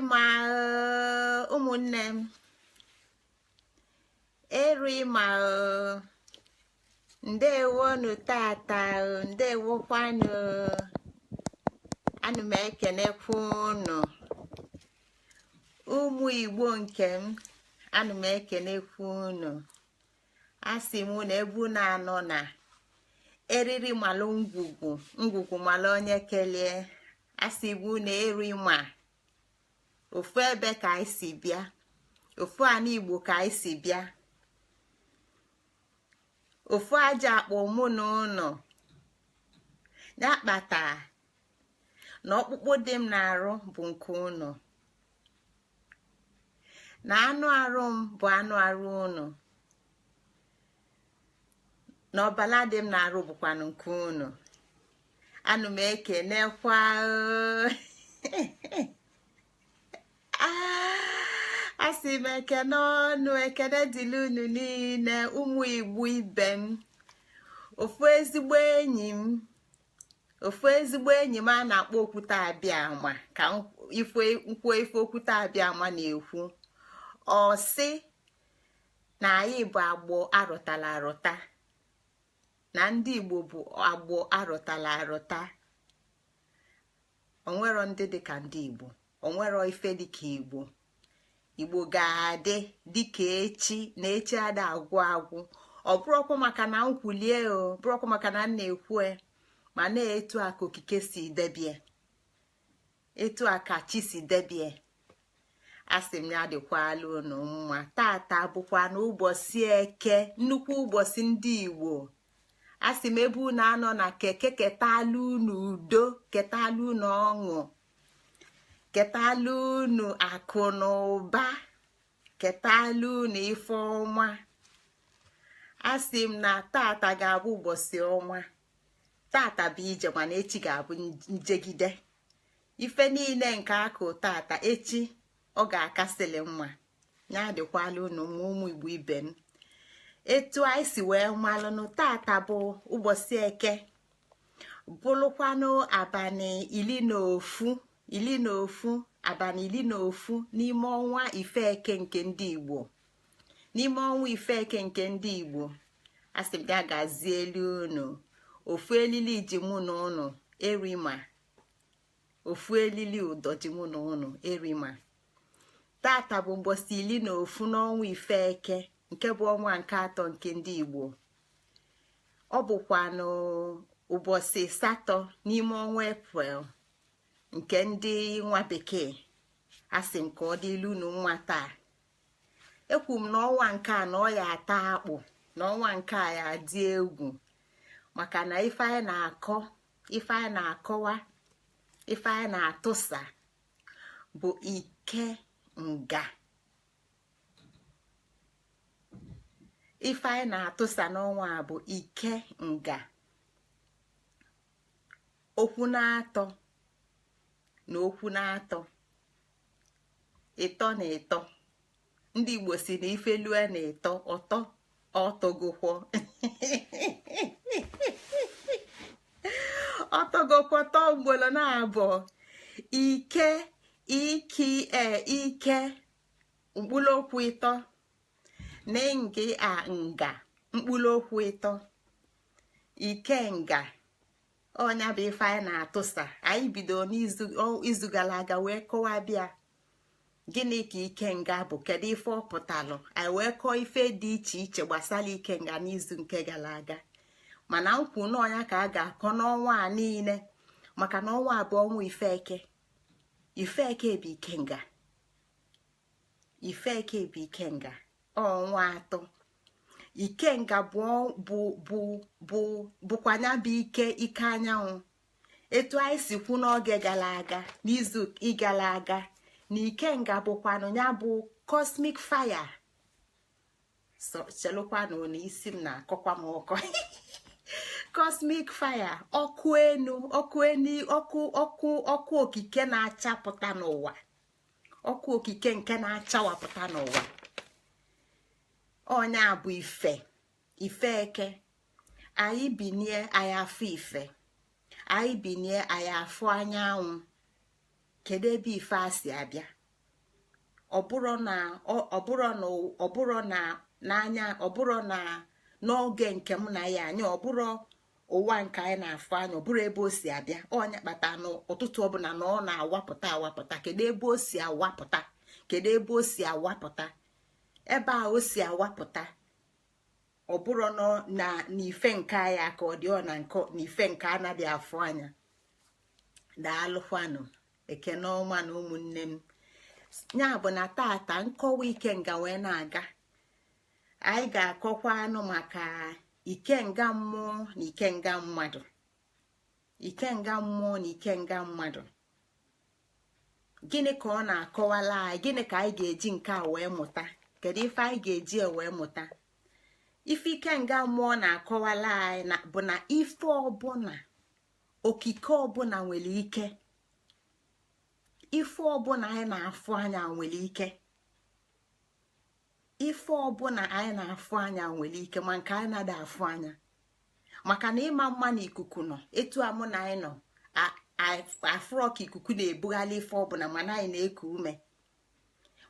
Erima, ụmụnne m, erima. Ndewonu tata, ndewokwanụ. Ana m ekenekwa unu, ụmụ Igbo nke m. Ana m ekenekwa unu. Asị m na ebe unu anọ na eriri malụ ngwugwu, ngwugwu malụ onye kelee. Asị m unu erima. Ofu ebe ka anyị si bịa, ofu ana Igbo ka anyị si bịa, ofu aja akpọ mụ na ụnọ ya kpata na ọkpụkpụ dị m na-arụ bụ nke ụnọ, na anụ arụ m bụ anụ arụ ụnụ, na ọbala dị m na-arụ bụkwanụ nke ụnụ. Anụ m ekenekwa. Asị m ekene ọnụ, ekene dịlị unu niile, ụmụ Igbo ibe m. Ofu ezigbo enyi m, ofu ezigbo enyi m a na-akpọ Okwute Abịama, ka nkwuo ife Okwute Abịama na-ekwu. Ọ sị na anyị bụ agbọ arụtala arụta, na ndị Igbo bụ agbọ arụtala arụta. Onwero ndị dịka ndị Igbo, onwero ife dịka Igbo. Igbo ga-adị dịka echi na echi ada agwụ agwụ. Ọ bụrụkwa maka na nkwulie, o bụrụkwa maka na m na-ekwu, ma na-etu a ka okike si debie, etu a ka chi si debie. Asị m ya dịkwala unu mma. Tata bụkwa na ụbọchị Eke, nnukwu ụbọchị ndị Igbo. Asị m ebe unu anọ na keke ketala unu udo, ketala unu ọṅụ, ketala unu akụ na ụba, ketala unu ife ọma. Asị m na tata ga-abụ ụbọchị ọma. Tata bụ ije, mana echi ga-abụ njegide. Ife niile nke akụ tata, echi ọ ga-akasịlị mma. Ya dịkwala unu mma, ụmụ Igbo ibe m. Etu anyị si wee malụnụ, tata bụ ụbọchị Eke, bụrụkwanụ abalị 11, 11, abalị 11 n'ime ọnwa Ifeke nke ndị Igbo, n'ime ọnwa Ifeke nke ndị Igbo. Asị m ya gazie elu unu. Ofu elili ji mụ na unu, erima. Ofu elili ụdọ ji mụ na unu, erima. Tata bụ ụbọchị 11 n'ọnwa Ifeke, nke bụ ọnwa nke atọ nke ndị Igbo. Ọ bụkwa n'ụbọchị 8 n'ime ọnwa Eprel nke ndị nwa bekee. Asị m ka ọ dịlu unu nwa taa. Ekwu m na ọnwa nke a na ọ ya ata akpụ, na ọnwa nke a ya dị egwu, maka na ife anyị na-akọ, ife anyị na-akọwa, ife anyị na-atụsa bụ ike nga. Ife anyị na-atụsa n'ọnwa a bụ ike nga. Okwu na-atọ na okwu na-atọ, ịtọ na ịtọ. Ndị Igbo si na ife lue na ịtọ ọtọ, ọtọgokwọ, ọtọgokwọ tọọ mgbolo na abụọ. Ike, iki e, ike, mkpụrụ okwu ịtọ, na ngị a nga, mkpụrụ okwu ịtọ, ike nga. Ọnya bụ ife anyị na-atụsa. Anyị bido n'izu gara aga wee kọwaa bịa gịnị ka ikenga bụ, kedu ife ọ pụtalụ. Anyị wee kọọ ife dị iche iche gbasara ikenga n'izu nke gara aga, mana nkwu n'ọnya ka a ga-akọ n'ọnwa a niile, maka na ọnwa a bụ ọnwa Ifeke. Ifeke bụ ikenga, Ifeke bụ ikenga, ọnwa atọ. Ikenga bụ bụ bụ bụ bụkwanya bụ ike, ike anyanwụ. Etu anyị si kwu n'oge gara aga, n'izu ịgara aga, na ikenga bụkwanụ ya bụ cosmic fire. So chelụkwanụ na isi m na-akọkwa m ọkọ. Cosmic fire, ọkụ enu, ọkụ enu, ọkụ, ọkụ, ọkụ okike na-achapụta n'ụwa, ọkụ okike nke na-achawapụta n'ụwa. Ọnya bụ ife, ife eke. Anyị binie, anyị afụ ife. Anyị binie, anyị afụ anyanwụ. Kedu ebe ife a si abịa? Ọbụrụ na ọbụrụ na ọbụrụ na n'anya, ọbụrụ na n'oge nke m na ya anya, ọbụrụ ụwa nke anyị na-afụ anya, ọbụrụ ebe o si abịa. Ọnya kpata n'ụtụtụ ọbụla na ọ na-awapụta awapụta. Kedu ebe o si awapụta? Kedu ebe o si awapụta? Ebe a o si awapụta, ọ bụrụ na n'ife nke anyị aka ọ dị, ọ na nke n'ife nke anaghị afụ anya. Daalụkwanụ, ekene ọma na ụmụnne m. Ya bụ na tata nkọwa ikenga wee na-aga, anyị ga-akọkwa anụ maka ikenga mmụọ na ikenga mmadụ. Ikenga mmụọ na ikenga mmadụ, gịnị ka ọ na-akọwala anyị? Gịnị ka anyị ga-eji nke a wee mụta? Kedu ife anyị ga-eji wee mụta? Ife ikenga mmụọ na-akọwala anyị bụ na ife ọbụla, okike ọbụla nwere ike. Ife ọbụla anyị na-afụ anya nwere ike. Ife ọbụla anyị na-afụ anya nwere ike, ma nke anyị na-ada afụ anya. Maka na ịma mma na ikuku nọ etu a mụ na anyị nọ, afụrọ ka ikuku na-ebugharị ife ọbụla, mana anyị na-eku ume.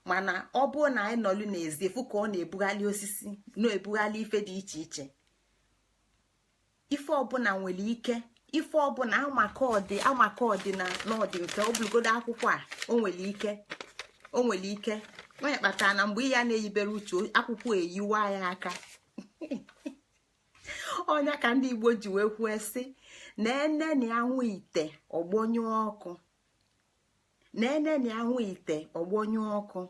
Mana ọ bụrụ na anyị nọlụ n'ezi, fụ ka ọ na-ebugharị osisi, na-ebugharị ife dị iche iche. Ife ọbụla nwere ike. Ife ọbụla amaka ọdị, amaka ọdị na n'ọdị mfe. Ọ bụrụgodo akwụkwọ a, o nwere ike, o nwere ike. Onye kpatara na mgbe ya na-eyibere uche, akwụkwọ eyiwa ya aka. Ọnya ka ndị Igbo ji wee kwuo sị na ene na anwụ ite ọgbọnyụ ọkụ, na ene na anwụ ite ọgbọnyụ ọkụ.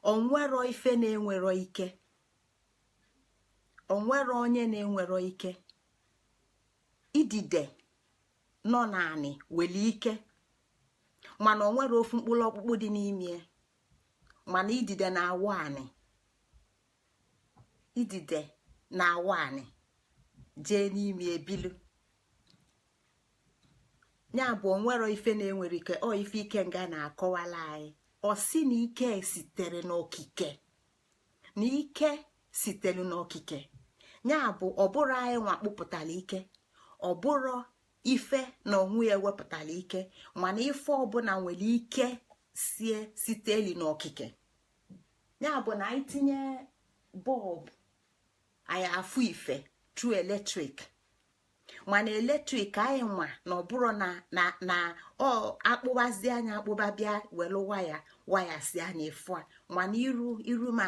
Onwero ife na-enwero ike, onwero onye na-enwero ike. Idide nọ naanị were ike, mana onwere ofu mkpụrụ ọkpụkpụ dị n'ime. Mana idide na-awụ anị, idide na-awụ anị jee n'ime ebilu. Ya bụ, onwero ife na-enwere ike. Ọ ife ike nga na-akọwala anyị. Ọ sị na ike sitere n'okike, na ike sitere n'okike. Ya bụ, ọbụrụ anyị nwa kpụpụtara ike, ọbụrụ ife na onwe ya wepụtara ike, mana ife ọbụla nwere ike sie siteli n'okike. Ya bụ na anyị tinye bulb, anyị afụ ife true electric. Mana electric anyị nwa na ọbụrụ na na na ọ akpụbazi anya, akpụba bịa welu waya, waya si anya efu a. Mana iru iru ma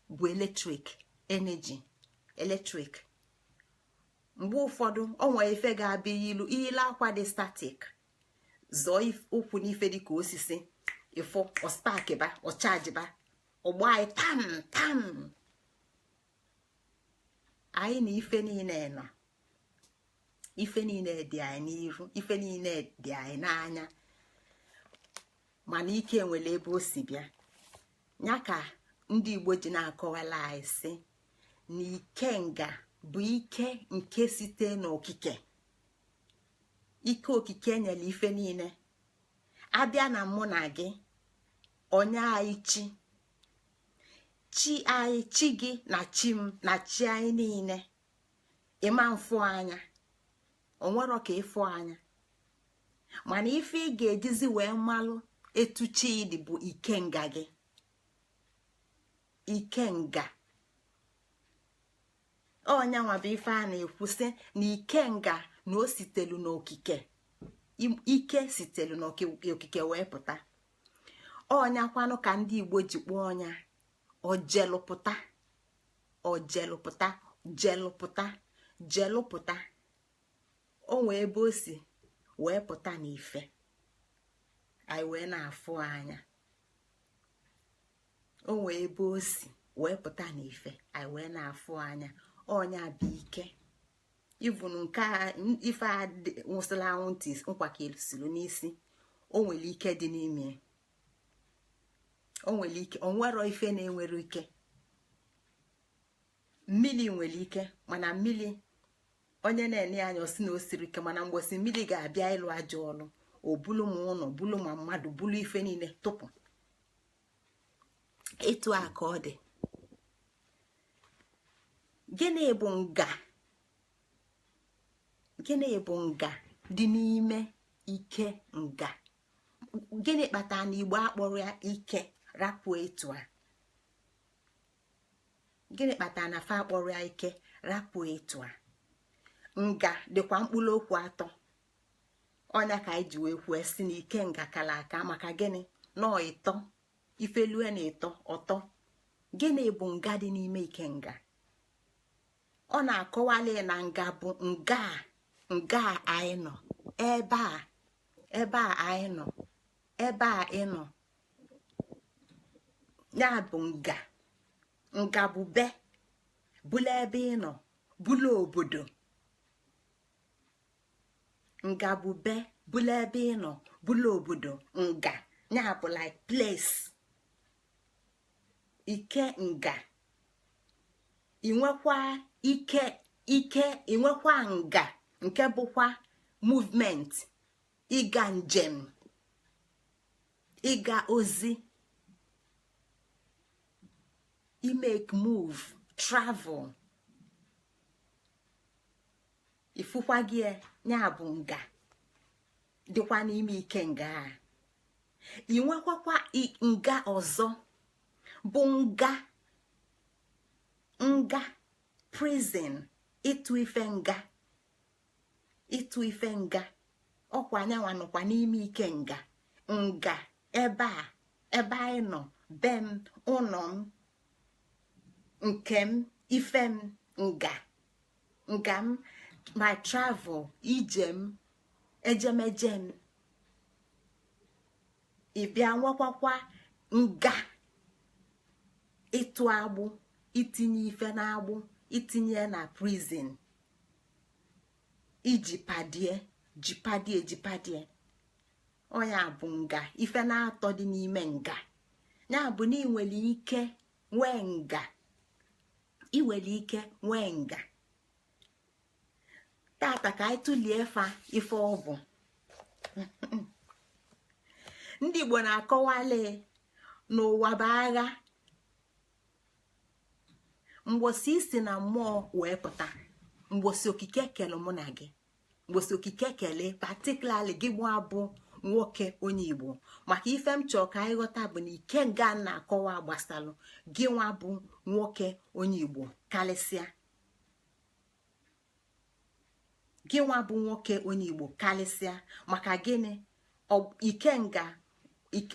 bụ electric energy, electric. Mgbe ụfọdụ ọ nwere ife ga-abịa ilu ilu akwa dị static, zọọ ụkwụ n'ife dịka osisi, ịfụ ọspakiba, ọchajiba, ọgba anyị tam tam. Anyị na ife niile nọ, ife niile dị anyị n'iru, ife niile dị anyị n'anya, mana ike nwere ebe o si bịa. Ya ka ndị Igbo ji na-akọwala anyị sị na ikenga bụ ike nke site n'okike, ike okike nyere ife niile. Abịa na mụ na gị, onye anyị, chi chi anyị, chi gị na chi m na chi anyị niile, ịma mfụ anya, onwero ka ịfụ anya. Mana ife ị ga-ejizi wee malụ etu chi dị bụ ikenga gị. Ikenga ọnyanwa bụ ife a na-ekwu sị na ikenga na o sitelu n'okike, ike sitelu n'okike wee pụta. Ọnyakwanụ ka ndị Igbo ji kpọọ ọnya ojelụpụta, ojelụpụta, jelụpụta, jelụpụta. O nwee ebe o si wee pụta n'ife anyị wee na-afụ anya. O nwee ebe o si wee pụta n'ife anyị wee na-afụ anya. Ọnya bụ ike ivun nke ife a nwụsịrị anwụ ntị nkwakesilu n'isi. O nwere ike dị n'ime, o nwere ike. Onwero ife na-enwere ike. Mmiri nwere ike, mana mmiri onye na-ene anya osi na o siri ike. Mana mgbosi mmiri ga-abịa ịlụ ajọ ọlụ, o bulu ma ụlọ, bulu ma mmadụ, bulu ife niile tụpụ. Etu a ka ọ dị. Gịnị bụ nga? Gịnị bụ nga dị n'ime ike nga? Gịnị kpatara na Igbo akpọrọ ya ike, Rapụ etu a. Gịnị kpatara na fa akpọrọ ya ike? Rapụ etu a. Nga dịkwa mkpụrụ okwu atọ. Ọnya ka anyị ji wee kwuo si na ike nga kala aka. Maka gịnị? Nọọ ịtọ ifelue na ịtọ ọtọ. Gịnị bụ nga dị n'ime ikenga? Ọ na-akọwali na nga bụ nga nga anyị nọ ebe a, ebe a anyị nọ, ebe a ị nọ, ya bụ nga. Nga bụ be, bụla ebe ị nọ, bụla obodo. Nga bụ be, bụla ebe ị nọ, bụla obodo. Nga ya bụ like place. Ike nga, inwekwa ike, ike inwekwa nga nke bụkwa movement, ịga njem, ịga ozi, imake move, travel. Ifụkwa gị ya bụ nga dịkwa n'ime ike nga a. Ị nwekwakwa nga ọzọ bụ nga, nga prison, ịtụ ife nga, ịtụ ife nga. Ọkwa anyanwa nọkwa n'ime ike nga. Nga ebe a, ebe anyị nọ, be m, ụlọ m, nke m, ife m, nga nga m, my travel, ije m, ejemeje m. Ị bịa nwekwakwa nga ịtụ agbụ, itinye ife n'agbụ, itinye na prison, iji padie, jipadie, jipadie. Ọnya bụ nga. Ife na-atọ dị n'ime nga ya bụ na ị nwere ike nwee nga, ị nwere ike nwee nga. Tata ka anyị tụlie fa ife ọ bụ. Ndị Igbo na-akọwali n'ụwa bụ agha. Mgbosi isi na mmụọ wee pụta, mgbosi okike kele mụ na gị, mgbosi okike kele particularly gị gba bụ nwoke onye Igbo. Maka ife m chọọ ka anyị ghọta bụ na ike nga na-akọwa gbasalụ gị nwa bụ nwoke onye Igbo karịsịa, gị nwa bụ nwoke onye Igbo karịsịa. Maka gịnị? Ikenga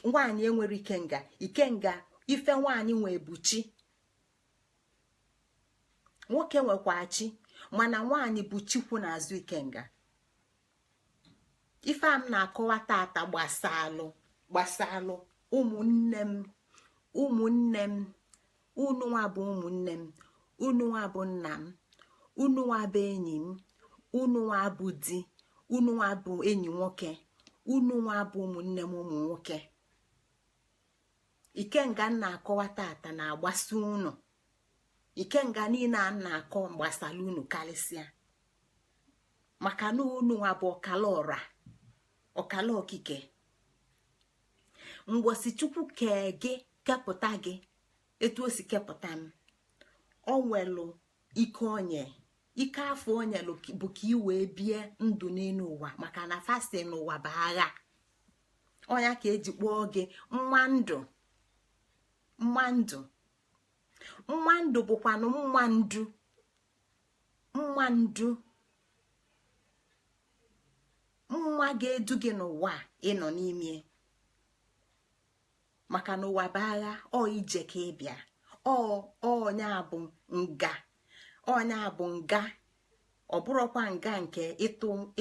nwaanyị enwere ikenga. Ikenga ife nwaanyị nwee bụ chi, nwoke nwekwa chi, mana nwaanyị bụ chikwu n'azụ ikenga. Ife a m na-akọwa tata gbasalụ gbasalụ ụmụnne m, ụmụnne m, unu nwa bụ ụmụnne m, unu nwa bụ nna m, unu nwa bụ enyi m, unu nwa bụ di, unu nwa bụ enyi nwoke, unu nwa bụ ụmụnne m ụmụ nwoke. Ikenga m na-akọwa tata na-agbasa unu. Ikenga niile a na-akọ gbasara unu karịsịa, maka na unu nwa bụ ọkala ọra, ọkala okike. Mgbosi Chukwu kee gị, kepụta gị etu o si kepụta m, o nwelu ike onye, ike afọ onye bụ ka ị wee bie ndụ n'elu ụwa. Maka na fasi n'ụwa bụ agha. Ọnya ka eji kpọọ gị mma ndụ. Mma ndụ, mma ndụ bụkwanụ mma ndu, mma ndu, mma ga-edu gị n'ụwa ịnọ n'ime. Maka na ụwa bụ agha. Ọ ije ka ị bịa, ọnya bụ nga, ọnya bụ nga. Ọ bụrụkwa nga nke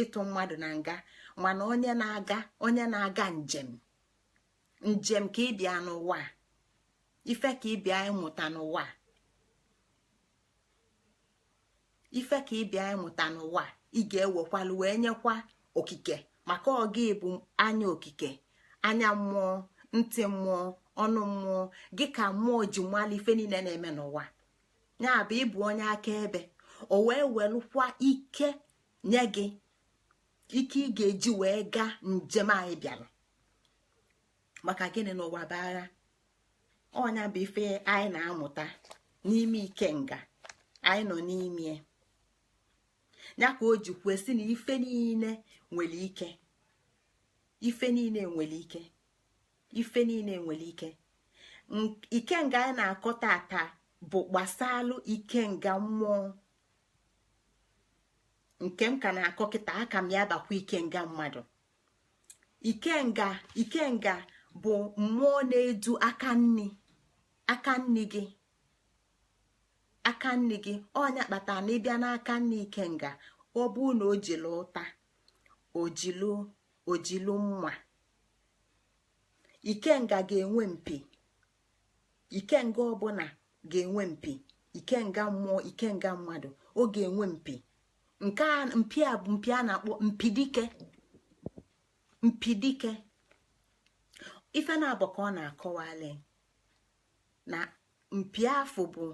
ịtụ mmadụ na nga, mana onye na-aga, onye na-aga njem, njem ka ị bịa n'ụwa, ife ka ị bịa ịmụta n'ụwa, ife ka ị bịa ịmụta n'ụwa. Ị ga-ewekwalụ wee nyekwa okike, maka ọ gị bụ anya okike, anya mmụọ, ntị mmụọ, ọnụ mmụọ gị ka mmụọ ji nwale ife niile na-eme n'ụwa. Ya bụ ịbụ onye akaebe. O wee welụkwa ike nye gị, ike ị ga-eji wee gaa njem anyị bịara. Maka gịnị? N'ụwa bụ agha. Ọnya bụ ife anyị na-amụta n'ime ikenga anyị nọ n'ime ya, ka o ji kwesị na ife niile nwere ike, ife niile nwere ike, ife niile nwere ike. Ikenga anyị na-akọ tata bụ gbasalụ ikenga mmụọ. Nke m ka na-akọ kịta, aka m ya bakwa ikenga mmadụ. Ikenga, ikenga bụ mmụọ na-edu aka nni, aka nni gị, aka nni gị. Ọnya kpatara na ịbịa n'aka nni ikenga, ọ bụ na o jiri ụta, ojilu ojilu mma. Ikenga ga-enwe mpi. Ikenga ọbụla ga-enwe mpi. Ikenga mmụọ, ikenga mmadụ, ọ ga-enwe mpi. Nke mpi a bụ mpi a na-akpọ mpidike. Mpidike ife na-abụ ka ọ na-akọwali na mpi afụ bụ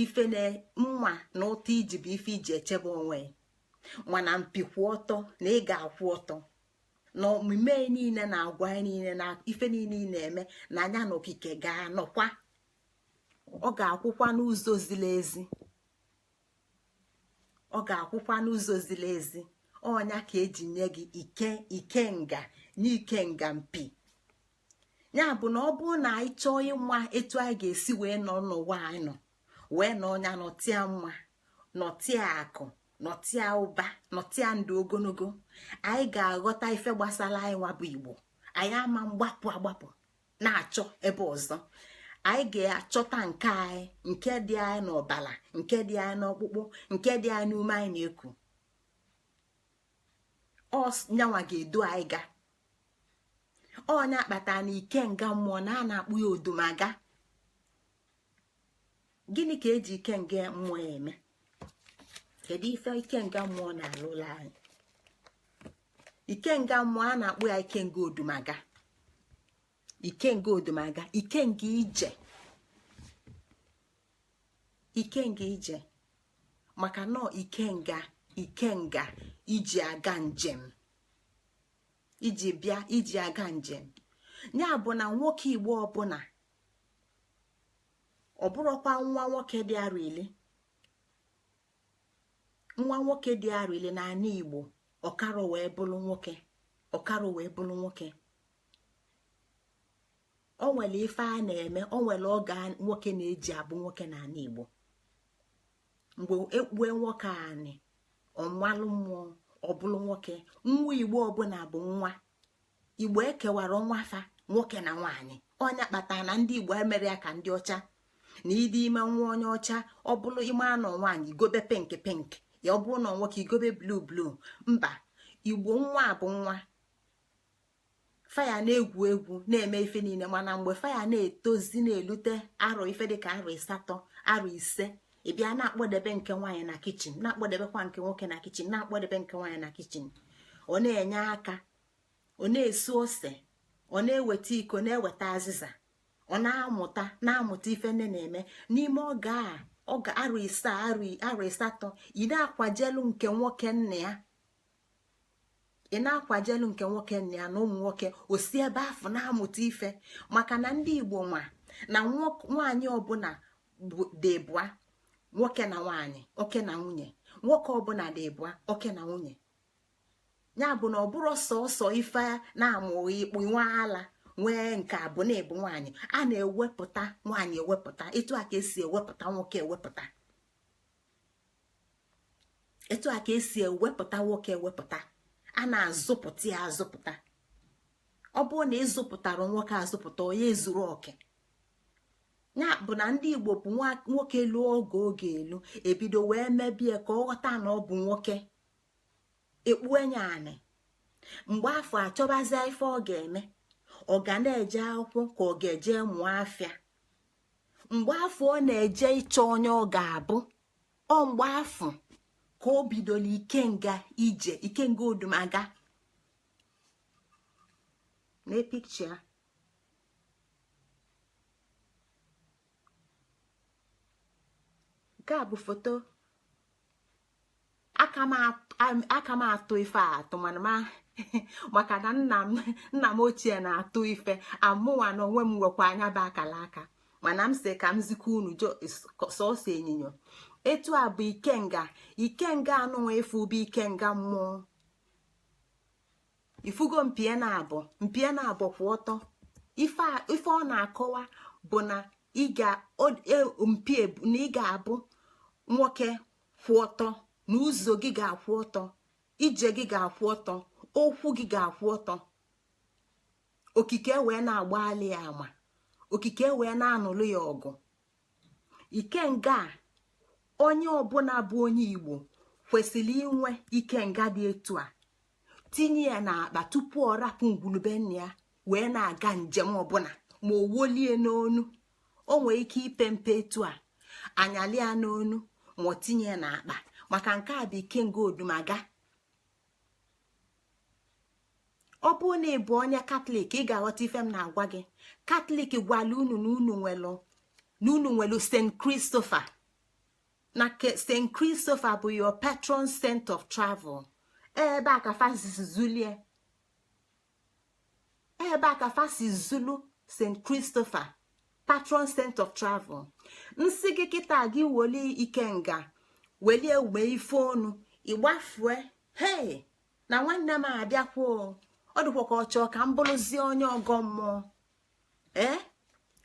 ife na mma na ụta iji bụ ife iji echebe onwe, mana mpi kwụ ọtọ na ị ga-akwụ ọtọ na omume niile na agwa niile na ife niile ị na-eme na anya na okike ga-anọkwa. Ọ ga-akwụkwa n'ụzọ ziri ezi, ọ ga-akwụkwa n'ụzọ ziri ezi. Ọnya ka eji nye gị ike ikenga na ikenga mpi. Ya bụ na ọ bụrụ na anyị chọọ ịnwa etu anyị ga-esi wee nọ n'ụwa anyị nọ, wee nọ ọnya nọtịa mma, nọtịa akụ, nọtịa ụba, nọtịa ndụ ogologo, anyị ga-aghọta ife gbasara anyị nwa bụ Igbo. Anyị ama mgbapụ agbapụ na-achọ ebe ọzọ. Anyị ga-achọta nke anyị, nke dị anyị n'ọbala, nke dị anyị n'ọkpụkpụ, nke dị anyị n'ume anyị na-eku. Ọ nyanwa ga-edu anyị ga. Ọnya kpatara na ikenga mmụọ na a na-akpụ ya odumaga. Gịnị ka eji ikenga mmụọ eme? Kedu ife ikenga mmụọ na-alụla anyị? Ikenga mmụọ a na-akpụ ya ikenga odumaga, ikenga odumaga, ikenga ije, ikenga ije, maka nọọ ikenga, ikenga iji aga njem, iji bịa, iji aga njem. Ya bụ na nwoke Igbo ọbụla, ọ bụrụkwa nwa nwoke dị arọ ile, nwa nwoke dị arọ ile n'ala Igbo, ọkaro wee bụrụ nwoke, ọkaro wee bụrụ nwoke. O nwere ife a na-eme, o nwere oge nwoke na-eji abụ nwoke n'ala Igbo. Mgbe ekpue nwoke anị, ọmalụ mmụọ, ọ bụrụ nwoke. Nwa Igbo ọbụla bụ nwa Igbo. Ekewara nwa fa nwoke na nwaanyị. Ọnya kpatara na ndị Igbo emere ya ka ndị ọcha na ịdị ime nwa onye ọcha, ọ bụrụ ime anọ nwaanyị igobe pink pink ya, ọ bụrụ na nwoke igobe blue blue. Mba, Igbo nwa bụ nwa. Faya na-egwu egwu, na-eme ife niile, mana mgbe faya na-etozi, na-elute arọ ife dịka arọ 8, arọ 5, ị bịa na-akpọdebe nke nwaanyị na kitchen, na-akpọdebekwa nke nwoke na kitchen, na-akpọdebe nke nwaanyị na kitchen. Ọ na-enye aka, ọ na-esu ose, ọ na-eweta iko, na-eweta azịza. Ọ na-amụta, na-amụta ife nne na-eme. N'ime oge a, oge arọ 5, arọ 8, ị na-akwajelu nke nwoke nna ya, ị na-akwajelu nke nwoke nna ya na ụmụ nwoke. O si ebe afọ na-amụta ife, maka na ndị Igbo nwa na nwaanyị ọbụla dị bụa nwoke na nwaanyị, oke na nwunye. Nwoke ọbụla dị bụa oke na nwunye. Ya bụ na ọ bụrụ sọsọ ife na-amụghị ikpu nwa ala nwee nke abụ na ịbụ nwaanyị. A na-ewepụta nwaanyị ewepụta, etu a ka esi ewepụta nwoke ewepụta, etu a ka esi ewepụta nwoke ewepụta. A na-azụpụta ya azụpụta. Ọ bụrụ na ịzụpụtara nwoke azụpụta, onye ezuru oke. Ya bụ na ndị Igbo bụ nwoke lụọ oge oge elu ebido wee mebie ka ọ ghọta na ọ bụ nwoke, ekpuenye anị. Mgbe afọ achọbazie ife ọ ga-eme, ọ ga na-eje akwụkwọ ka ọ ga-eje mụọ afịa. Mgbe afọ ọ na-eje ịchọ onye ọ ga-abụ, ọ mgbe afọ ka o bidoro ikenga ije, ikenga odumaga. Na pikcha nke a bụ foto aka m atụ ife a atụ, mana ma maka na nna m ochie na-atụ ife amụwa na onwe m nwekwa anya bụ akala aka. Mana m sị ka m zikwa unu sọsọ ịnyịnya. Etu a bụ ikenga, ikenga anụnwa efu bụ ikenga mmụọ. Ifugo mpie na abụ, mpie na abụ kwụ ọtọ. Ife ọ na-akọwa Bụ na ị ga mpi na ị ga-abụ nwoke kwụ ọtọ, na ụzọ gị ga-akwụ ọtọ, ije gị ga-akwụ ọtọ, okwu gị ga-akwụ ọtọ. Okike wee na-agbalị ya ama, okike wee na-anụlụ ya ọgụ. Ikenga a, onye ọbụla bụ onye Igbo kwesịrị inwe ikenga dị etu a, tinye ya n'akpa tupu ọ rapụ ngwulube nna ya wee na-aga njem ọbụla. Ma o wolie n'onu, o nwee ike ipe mpe etu a, anyali ya n'onu, ma ọ tinye ya n'akpa, maka nke a bụ ikenga Odumaga. Ọ bụrụ na ị bụ onye Katọlik, ị ga-aghọta ife m na-agwa gị. Katọlik gwala unu na unu nwelu St. Christopher, na St. Christopher bụ your patron saint of travel. Ebe a ka fa si zulie, ebe a ka fa si zulu St. Christopher, patron saint of travel. Nsị gị kịta, gị welie ikenga, welie wee ife onu ịgbafue. Hei, na nwanne m abịakwuo, ọ dịkwa ka ọ chọọ ka m bụrụzie onye ọgọ mmụọ. Ee,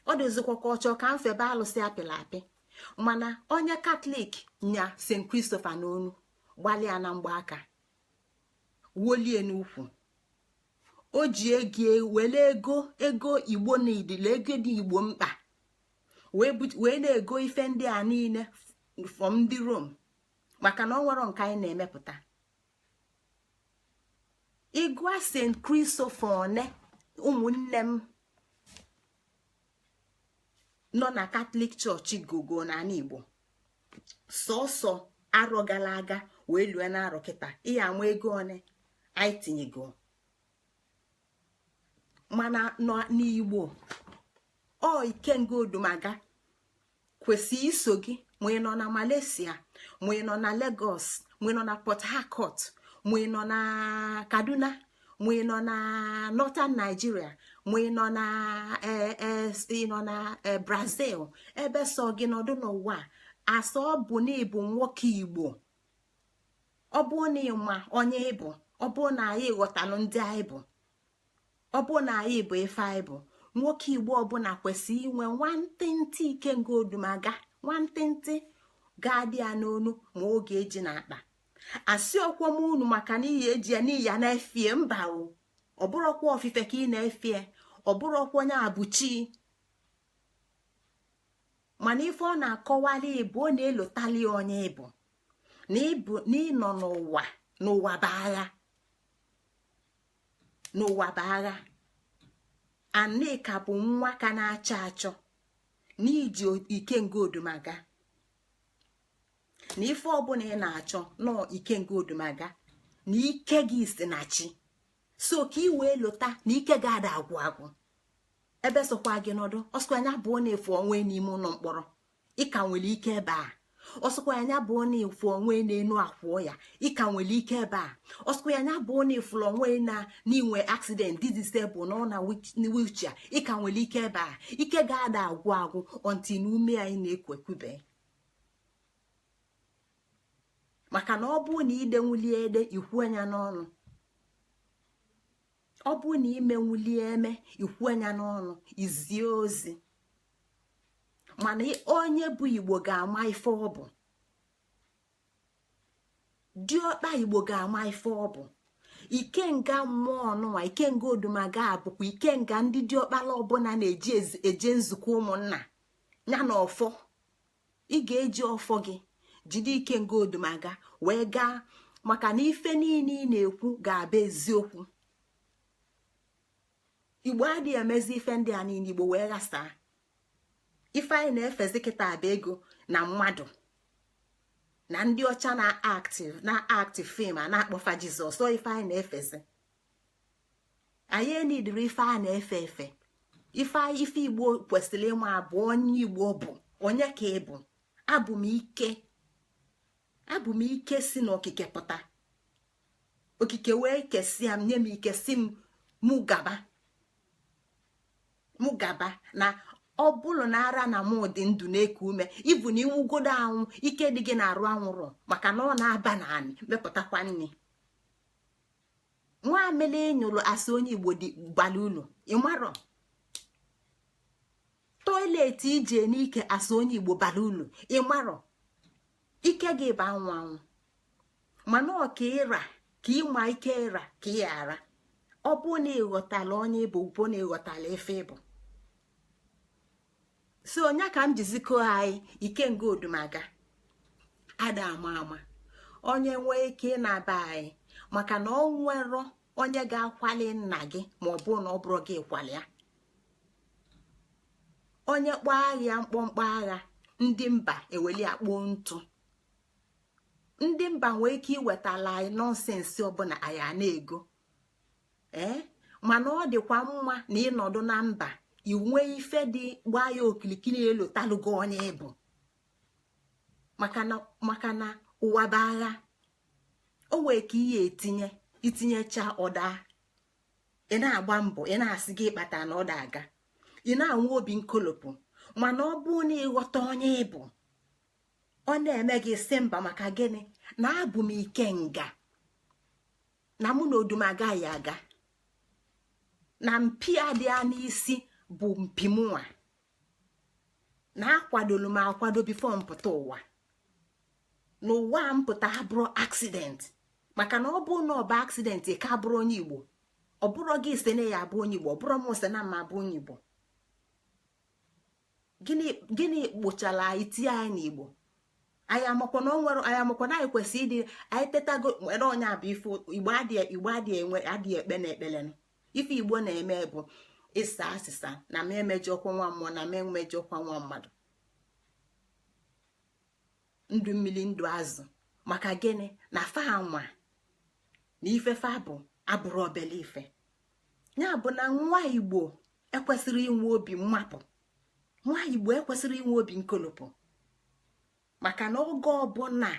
ọ dịzikwa ka ọ chọọ ka m febe alụsị apịla apị. Mana onye Katọlik nya St. Christopher n'onu, gbalịa na mgbaaka, wolie n'ukwu, o ji ego, were ego, ego Igbo na idile, ego dị Igbo mkpa, wee na-ego ife ndị a niile from ndị Rome, maka na ọ nwere nke anyị na-emepụta. Ịgụa St. Christopher one, ụmụnne m nọ na Katọlik Chọọchị gogo n'ala Igbo, sọsọ arọ gara aga wee lue na arọ kịta, ihe ama ego one anyị tinyego. Mana n'Igbo, ọ ikenga Odumaga kwesị iso gị, ma ị nọ na Malaysia, ma ị nọ na Lagos, ma ị nọ na Port Harcourt, ma ị nọ na Kaduna, ma ị nọ na Northern Nigeria, ma ị nọ na ị nọ na Brazil, ebe sọ gị nọdụ n'ụwa asa, ọ bụ na ịbụ nwoke Igbo, ọ bụ na ịma onye ịbụ, ọ bụ na anyị ghọtalụ ndị anyị bụ, ọ bụ na anyị bụ ife anyị bụ. Nwoke Igbo ọbụla kwesịrị inwe nwantịntị ikenga Odumaga, nwantịntị ga-adị ya n'onu, ma oge eji na-akpa asị ọkwọm unu, maka na iyi eji ya n'iyi ya na-efie mba o. Ọ bụrụkwa ofufe ka ị na-efie, ọ bụrụkwa onye abụchi, mana ife ọ na-akọwali bụ, ọ na-elotali onye ịbụ, na ịbụ na ịnọ n'ụwa, n'ụwa bụ agha, n'ụwa bụ agha. Aneka bụ nwa ka na-achọ achọ n'iji ikenga Odumaga, na ife ọbụla ị na-achọ nọọ ikenga Odumaga, na ike gị si na chi. So ka ị wee lota na ike gị ada agwụ agwụ. Ebe sokwa gị nọdụ, ọsọkwa anya bụ na-efu onwe n'ime ụlọ mkpọrọ, ịka nwere ike ebe a. Ọsọkwa anya bụ na-efu onwe n'enu akwụọ ya, ịka nwere ike ebe a. Ọsọkwa anya bụ na-efuru onwe na n'inwe accident, dị disable, nọ na wheelchair, ịka nwere ike ebe a. Ike ga-ada agwụ agwụ until na ume anyị na-ekwu ekwube, maka na ọ bụrụ na ide nwulie ede ikwu anya n'ọnụ, ọ bụrụ na ime nwulie eme ikwu anya n'ọnụ, izie ozi. Mana onye bụ Igbo ga-ama ife ọ bụ, diọkpa Igbo ga-ama ife ọ bụ. Ikenga mmụọ ọnụnwa, ikenga Odumaga bụkwa ikenga ndị diọkpala ọbụla na-eji eje nzukọ ụmụnna ya na ọfọ. Ị ga-eji ọfọ gị jide ikenga Odumaga wee gaa, maka na ife niile ị na-ekwu ga-abụ eziokwu. Igbo adịghị emezi ife ndị a niile, Igbo wee ghasaa. Ife anyị na-efezi kịta bụ ego na mmadụ na ndị ọcha na active na active film a na-akpọfa Jizọs. Ọ ife anyị na-efezi, anyị enidiri ife a na-efe efe. Ife ife Igbo kwesịrị ịma abụ onye Igbo bụ onye ka ị bụ. Abụ m ike, abụ m ike si n'okike pụta. Okike wee kesịa m, nye m ike, si m mụ gaba, mụ gaba. Na ọ bụrụ na ara na mụ dị ndụ na-eku ume, ịbụ na iwugodo anwụ, ike dị gị na-arụ anwụrụ, maka na ọ na-aba naanị mepụtakwa nri. Nwa amele nyụrụ asị onye Igbo dị gbara ulu, ịmarọ. Toilet Toilet ije n'ike asa onye Igbo bara ulu. Ịmarọ ike gị bụ anwụ anwụ, mana ọ ka ịra ka ịma ike ịra ka ị ghara. Ọ bụ na ịghọtala onye ịbụ, bụ na ịghọtala ife ịbụ. So onye ka m jizikọ anyị Ikenga Odumaga ada ama ama onye nwee ike ịnaba anyị, maka na ọ nwero onye ga-akwali nna gị ma ọ bụ na ọ bụrụ gị kwali ya. Onye kpọọ agha mkpọmkpọ agha, ndị mba eweli akpọ ntụ. Ndị mba nwee ike iwetala anyị nonsense ọbụla anyị a na-ego. Ee, mana ọ dịkwa mma na ịnọdụ na mba inwe ife dị gbaa ya okilikili elu talụgo onye ịbụ, maka na ụwa bụ agha. O wee ka ihe etinye itinyecha ọda, ị na-agba mbọ, ị na-asị gị kpata na ọ aga, ị na-anwe obi nkolopụ. Mana ọ bụ na ịghọta onye ịbụ, ọ na-eme gị sị mba. Maka gịnị? Na abụ m Ikenga, na mụ na odum agaghị aga, na mpi adịa n'isi bụ mpi mụnwa, na akwadolu m akwado before mpụta ụwa, n'ụwa mpụta abụrụ accident. Maka na ọ bụ na ọ bụ accident, ka bụrụ onye Igbo, ọ bụrụ gị ise na ya abụ onye Igbo, ọ bụrụ m ose na mma abụ onye Igbo. Gịnị kpochara anyị tinye anyị n'Igbo? Anyị amakwa na o nwere, anyị amakwa na anyị kwesịrị ịdị anyị tetago nwere onye abụ ife Igbo adịghị. Igbo adịghị enwe, adịghị ekpe na ekpelenụ. Ife Igbo na-eme bụ ịsa asịsa na ma emejọkwa nwa mmụọ na ma emejọkwa nwa mmadụ, ndụ mmiri ndụ azụ. Maka gịnị? Na fa anwa na ife fa bụ abụrụ obele ife. Ya bụ na nwa Igbo ekwesịrị inwe obi mmapụ, nwa Igbo ekwesịrị inwe obi nkolopụ, maka na oge ọbụla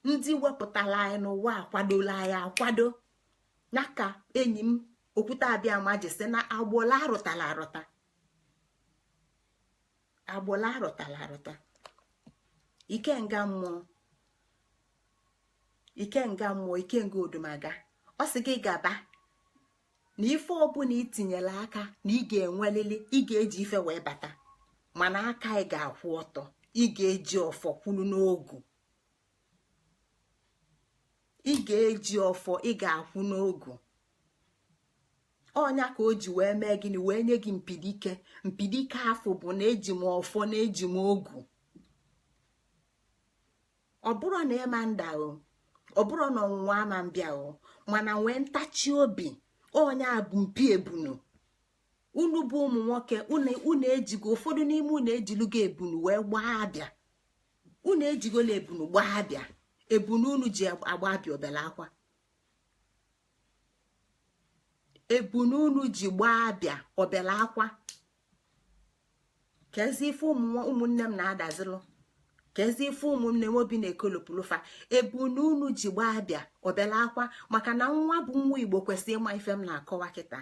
ndị wepụtara anyị n'ụwa akwadola anyị akwado. Ya ka enyi m Okwute Abịa ma ji sị na agbụla arụtala arụta, agbụla arụtala arụta. Ikenga mmụọ, Ikenga mmụọ, Ikenga Odumaga, ọ sị gị gaba na ife ọbụla itinyere aka na ị ga-enwelili, ị ga-eji ife wee bata, mana aka ị ga-akwụ ọtọ. Ị ga-eji ọfọ kwulu n'ogu, ị ga-eji ọfọ, ị ga-akwụ n'ogu. Ọnya ka o ji wee mee gịnị? Wee nye gị mpidike. Mpidike afọ bụ na eji m ọfọ na eji m ogu. Ọ bụrụ na ịma nda o, ọ bụrụ na ọnwụnwa ama mbịa o, mana nwee ntachi obi. Onye a bụ mpi ebunu. Unu bụ ụmụ nwoke, unu ejigo, ụfọdụ n'ime unu ejilugo ebunu wee gbaa abịa. Unu ejigola ebunu gbaa abịa. Ebunu unu ji agba abịa obele akwa, ebunu unu ji gbaa abịa obele akwa. Kezi ife ụmụnne m na-adazilụ, kezi ife ụmụnne m obi na-ekolopụlụfa. Ebunu unu ji gbaa abịa obele akwa. Maka na nwa bụ nwa Igbo kwesịrị ịma ife m na-akọwa kịta.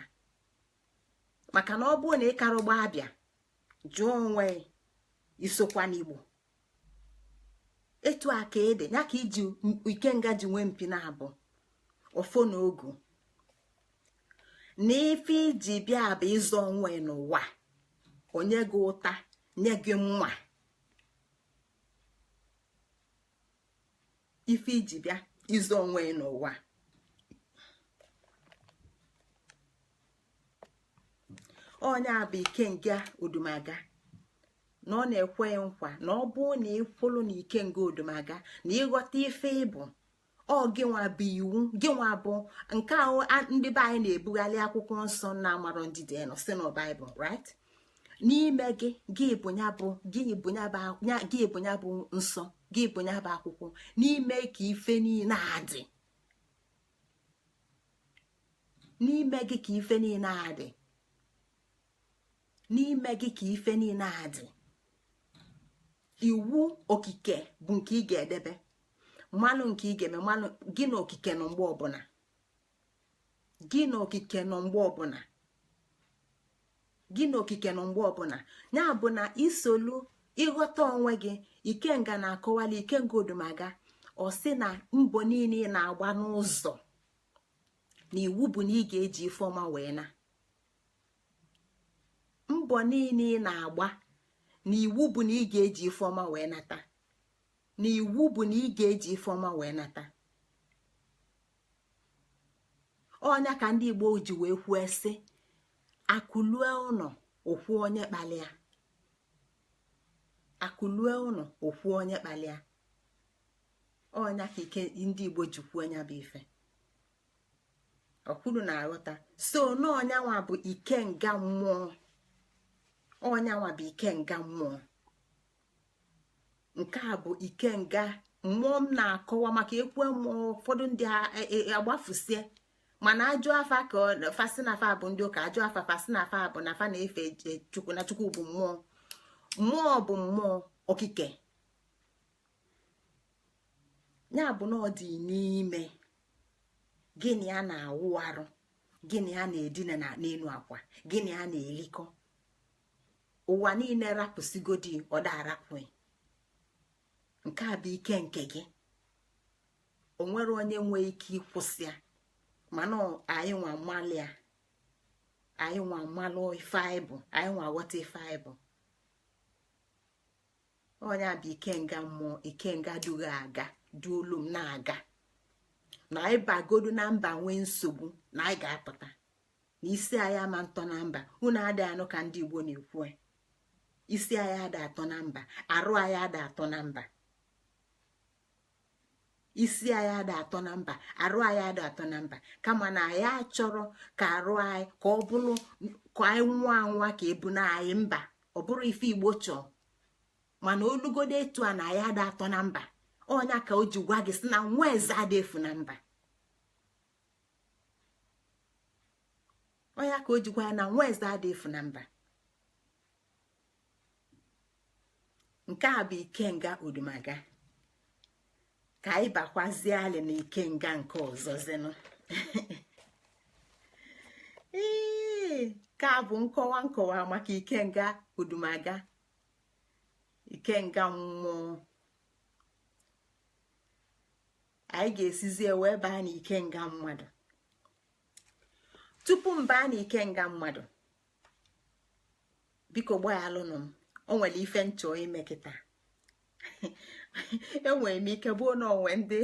Maka na ọ bụrụ na ịkarụ gbaa abịa, jụọ onwe isokwa n'Igbo etu a ka ede ya ka iji Ikenga ji nwee mpi na-abụ ọfọ na ogu na ife iji bịa bụ ịzọ onwe n'ụwa. Onye gị ụta nye gị nwa ife iji bịa ịzọ onwe n'ụwa. Onye a bụ Ikenga Odumaga, na ọ na-ekwe nkwa na ọ bụ na ịkwụlụ na Ikenga Odumaga na ịghọta ife ịbụ, ọ gịnwa bụ iwu, gịnwa bụ nke ahụ. Ndị be anyị na-ebugharị akwụkwọ nsọ na amarọ ndị dị nọ si na Baịbụl, right? N'ime gị, gị bụ ya bụ gị bụ ya bụ gị bụ ya bụ nsọ, gị bụ ya bụ akwụkwọ. N'ime ka ife niile adị, n'ime gị ka ife niile adị, n'ime gị ka ife niile adị. Iwu okike bụ nke ị ga-edebe, mmalụ nke ị ga-eme, mmalụ gị na okike nọ mgbe ọbụla, gị na okike nọ mgbe ọbụla, gị na okike nọ mgbe ọbụla. Ya bụ na isolu ịghọta onwe gị. Ikenga na-akọwali Ikenga Odumaga, ọ sị na mbọ niile ị na-agba n'ụzọ na iwu bụ na ị ga-eji ife ọma wee na mbọ niile ị na-agba. Na iwu bụ na ị ga-eji ife ọma wee nata. Na iwu bụ na ị ga-eji ife ọma wee nata. Ọnya ka ndị Igbo ji wee kwuo sị, akụlue ụnọ okwu onye kpalịa. Akụlue ụnọ okwu onye kpalịa. Ọnya ka ike ndị Igbo ji kwuo nya bụ ife. Ọkwuru na-aghọta. So n'ọnyanwa bụ ikenga mmụọ. Ọnyanwa bụ ikenga mmụọ. Nke a bụ ikenga mmụọ m na-akọwa maka ekwe mmụọ. Ụfọdụ ndị agbafusie mana ajụ afa ka fasinafa bụ ndị ụka, ajụ afa fasinafa bụ na fa na-efe Chukwu, na Chukwu bụ mmụọ. Mmụọ bụ mmụọ okike. Ya bụ na ọ dị n'ime gịnị a na-awụ arụ, gịnị a na-edina n'elu akwa, gịnị a na-elikọ. Ụwa niile rapụsigodi, ọ da arapụ. Nke a bụ ike nke gị. O nwere onye nwee ike ịkwụsị ya, mana anyị nwa mmalị ya, anyị nwa mmalụ ife anyị bụ, anyị nwa ghọta ife anyị bụ. Onye a bụ ikenga mmụọ, ikenga duga aga duolu m na-aga. Na anyị bagodu na mba nwee nsogbu, na anyị ga-apụta na isi anyị ama ntọ na mba. Unu adịghị anụ ka ndị Igbo na-ekwu, isi anyị ada atọ na mba, arụ anyị ada atọ na mba. Isi anyị ada atọ na mba, arụ anyị ada atọ na mba. Kama na anyị achọrọ ka arụ anyị ka ọ bụrụ ka anyị nwụọ anwụọ ka ebu na anyị mba. Ọ bụrụ ife Igbo chọọ, mana olugodo etu a na anyị ada atọ na mba. Ọnya ka o ji gwa gị sị na nwa eze ada efu na mba. Ọnya ka o ji gwa ya na nwa eze ada efu na mba. Nke a bụ ikenga odumaga. Ka anyị bakwazie alị na ikenga nke ọzọ zinụ. Ee, ka bụ nkọwa nkọwa maka ikenga odumaga, ikenga mmụọ. Anyị ga-esizi wee baa na ikenga mmadụ. Tupu m baa na ikenga mmadụ, biko gbaghalụnụ m, o nwere ife nchọ ime kịta. Enwere m ike bụ na onwe ndị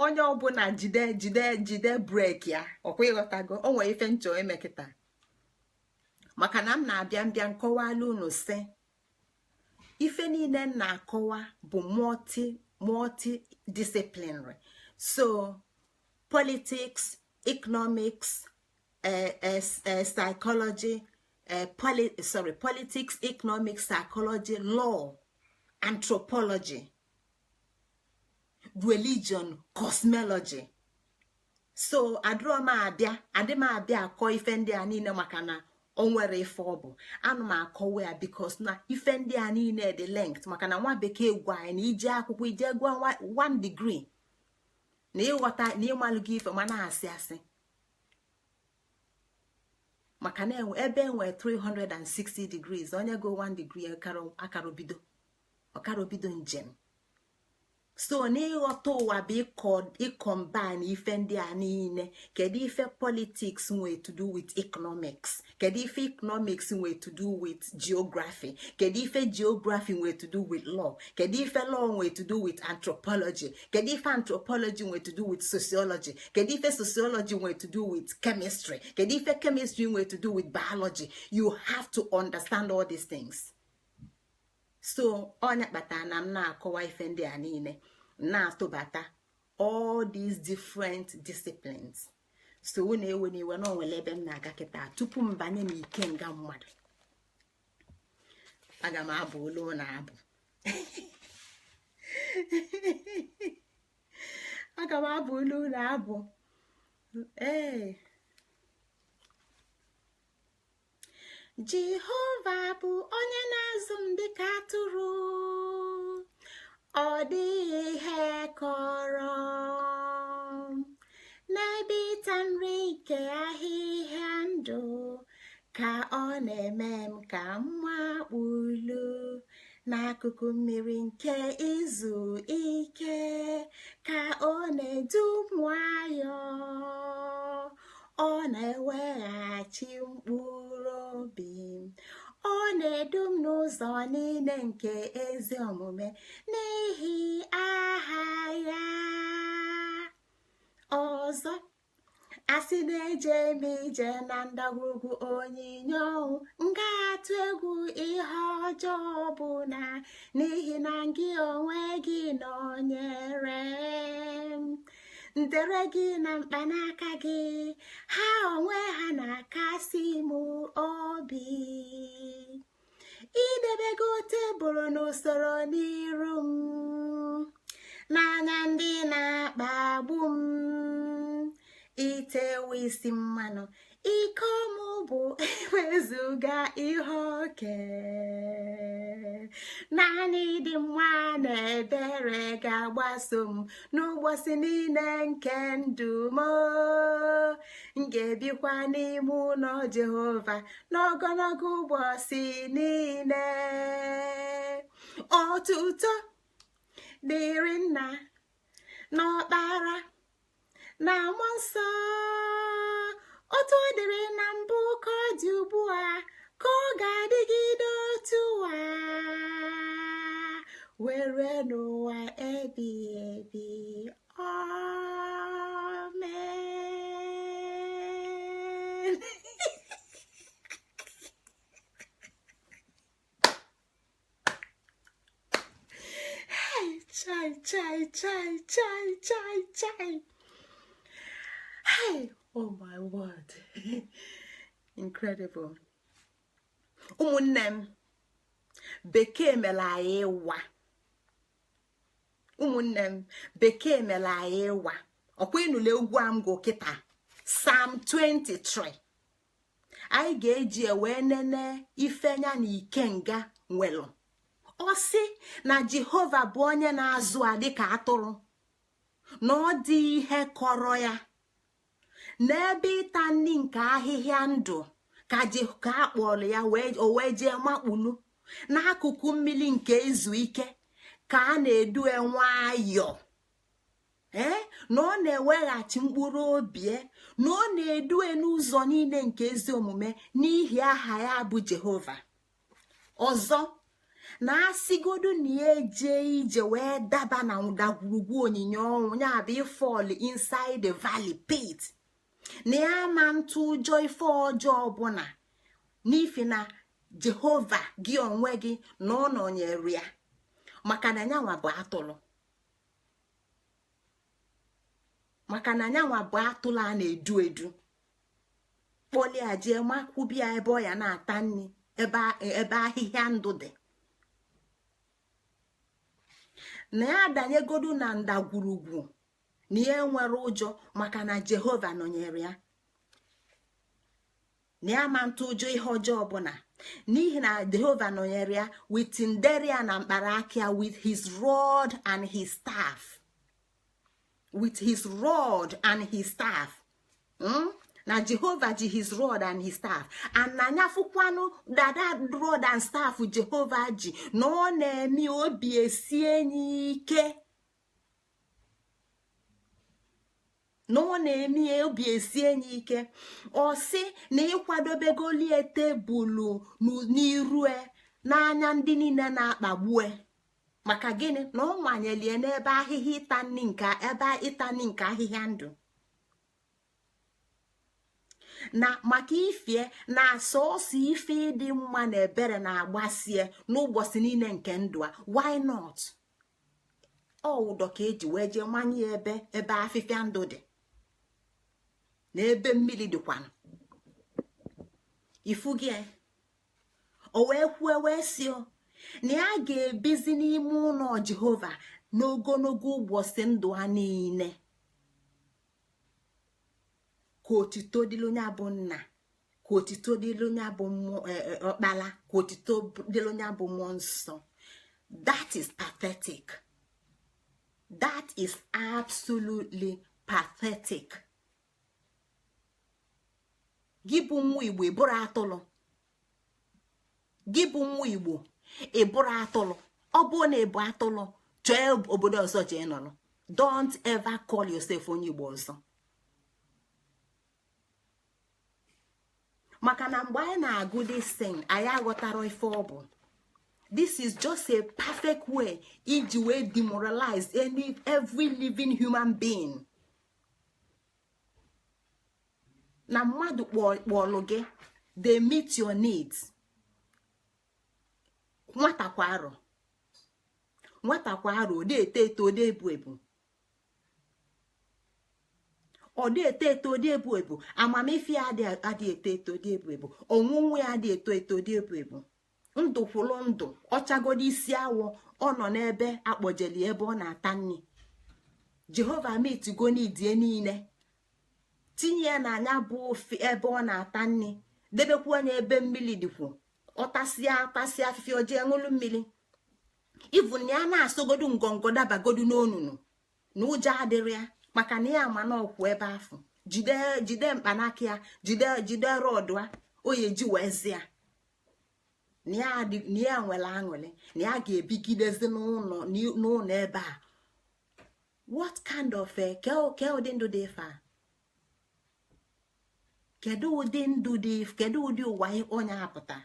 onye ọbụla jide jide jide breki ya, ọkwa ịghọtago. O nwere ife nchọ ime kịta, maka na m na-abịa mbịa nkọwala unu sị ife niile m na-akọwa bụ multi disciplinary. So politics, economics, psychology, politics, economics, psychology, law, anthropology, religion, cosmology. So adịrọ m abịa, adị m abịa akọ ife ndị a niile maka na o nwere ife ọ bụ. Anụ m akọwa ya because na ife ndị a niile dị linked, maka na nwa bekee gwa anyị na ije akwụkwọ, ije gụọ 1 degree na ịghọta na ịmalụ gị ife, ma na-asị asị, maka na ebe enwe 360 degrees, onye go 1 degree ọkarobido njem. So n'ịghọta ụwa bụ ịcombine ife ndị a niile. Kedu ife politics nwee to do with economics? Kedu ife economics nwee to do with geography? Kedu ife geography nwee to do with law? Kedu ife law nwee to do with anthropology? Kedu ife anthropology nwee to do with sociology? Kedu ife sociology nwee to do with chemistry? Kedu ife chemistry nwee to do with biology? You have to understand all these things. So ọnya kpatara na m na-akọwa ife ndị a niile, na-atụbata all these different disciplines. So unu ewe n'iwe na onwere ebe m na-aga kịta tupu m banye n'ikenga mmadụ. Aga m abụ olu na abụ. Aga m abụ olu na abụ. Ee, Jehova bụ onye na-azụ m dịka atụrụ, ọ dịghị ihe kọrọ n'ebe ịta nri nke ahịhịa ndụ, ka ọ na-eme m ka m makpulu n'akụkụ mmiri nke izu ike, ka ọ na-edu m nwayọọ, ọ na-eweghachi mkpụrụ obi m, ọ na-edu m n'ụzọ niile nke ezi omume n'ihi aha ya. Ọzọ, asị na-eje m ije na ndagwurugwu onyinyo ọnwụ, m ga-atụ egwu ihe ọjọọ ọbụla, n'ihi na gị onwe gị nọnyere m. Ndere gị na mkpanaka gị, ha onwe ha na-akasi m obi. Idebego tebụl n'usoro n'iru m, n'anya ndị na-akpagbu m. Itewe isi mmanụ, iko m bụ ewezuga ihe oke. Naanị ịdị mma na ebere ga-agbaso m n'ụbọchị niile nke ndụ m. M ga-ebikwa n'ime ụlọ Jehova n'ogologo ụbọchị niile. Otuto dịrị Nna na Ọkpara na Mmụọ Nsọ, otu ọ dịrị na mbụ ka ọ dị ugbu a, ka ọ ga-adịgide otu a, were n'ụwa ebighị ebi. Amen. Hey, chai chai chai chai chai chai. Hey, oh my word. Incredible. Ụmụnne m, bekee mere anyị ịwa. Ụmụnne m, bekee mere anyị ịwa. Ọkwa ịnụla egwu a m gụ kịta, Psalm 23. Anyị ga-eji wee nene ifenya na ikenga nwelụ. Ọ sị na Jehova bụ onye na-azụ a dịka atụrụ, na ọ dị ihe kọrọ ya. N'ebe ịta nri nke ahịhịa ndụ ka a kpọrọ ya o wee jee makpulu n'akụkụ mmiri nke izu ike ka a na-edu nwayọọ. Na ọ na-eweghachi mkpụrụ obi, na ọ na-edu n'ụzọ niile nke ezi omume n'ihi aha ya bụ Jehova. Ọzọ, na-asịgodu na ya eje ije wee daba na ndagwurugwu onyinyo ọnwụ, ya bụ ịfall inside the valley pit, na ya ma ntụ ụjọ ife ọjọọ ọbụla, n'ifi na Jehova gị onwe gị na ọ nọnyere ya, maka na nyanwa bụ atụrụ, maka na nyanwa bụ atụrụ a na-edu edu. Kpọlia jee makwubia ebe ọ ya na-ata nri, ebe ahịhịa ndụ dị. Na ya adanyegodu na ndagwurugwu na ya nwere ụjọ, maka na Jehova nọnyere ya, na ya ma ntụ ụjọ ihe ọjọọ ọbụla, n'ihi na Jehova nọnyere ya with nderia na mkparaka ya, with his rod and his staff, with his rod and his staff. Na Jehova ji his rod and his staff, and na anyafụkwanụ dada rod and staff Jehova ji, na ọ na-eme obi esie enyi ike, na ọ na-eme obi esie enyi ike. Ọ sị na ịkwadobegolie tebụlụ n'irue n'anya ndị niile na-akpagbue. Maka gịnị? Na ọ nwanyelie n'ebe ahịhịa ịta nri nke ebe ịta nri nke ahịhịa ndụ, na maka ifie na sọọsọ ife ịdị mma na ebere na-agbasie n'ụbọchị niile nke ndụ a. Why not? Ọ ụdọ ka eji wee jee manye ya ebe afịfịa ndụ dị na ebe mmiri dịkwanụ. Ifu gị, o wee kwue wee sị na ya ga-ebizi n'ime ụlọ Jehova n'ogologo ụbọchị ndụ ha niile. Ka otito dịrị onye bụ nna, ka otito dịrị onye bụ ọkpara, ka otito dịrị onye bụ mmụọ nsọ. That is pathetic. That is absolutely pathetic. Gị bụ nwa Igbo, ịbụrụ atụrụ. Gị bụ nwa Igbo, ịbụrụ atụrụ. Ọ bụrụ na ịbụ atụrụ, chọọ obodo ọzọ jee nọrọ. Don't ever call yourself onye Igbo ọzọ. Maka na mgbe anyị na-agụ this thing, anyị aghọtara ife ọ bụ. This is just a perfect way iji wee demoralize any every living human being. Na mmadụ kpọlụ gị, they meet your needs. Nwata kwa arọ, nwata kwa arọ, ode eto eto, ode ebu ebu, ọ dị eto eto, dị ebu ebu. Amamife ya adị eto eto, dị ebu ebu. Onwunwe ya adị eto eto, dị ebu ebu. Ndụ kwụlụ ndụ, ọchagodo isi awọ, ọ nọ n'ebe akpọjeli, ebe ọ na-ata nri. Jehova metigo n'idie niile, tinye ya n'anya bụ ofe ebe ọ na-ata nri, debekwu anya ebe mmiri dịkwu. Ọtasịa atasịa afịfịa, ojee ṅụlụ mmiri. Ivu na ya na-asọgodu ngọngọ, dabagodu n'onunu, na ụjọ adịrị ya, maka na ya ama na ọkwụ ebe afụ. Jide, jide mkpanaka ya, jide, jide rod a oye ji wee zia na ya nwere aṅụrị na ya ga-ebigidezi n'ụlọ ebe a. What kind of ke ụdị ndụ dị ife a? Kedu ụdị ndụ dị? Kedu ụdị ụwa onye apụta?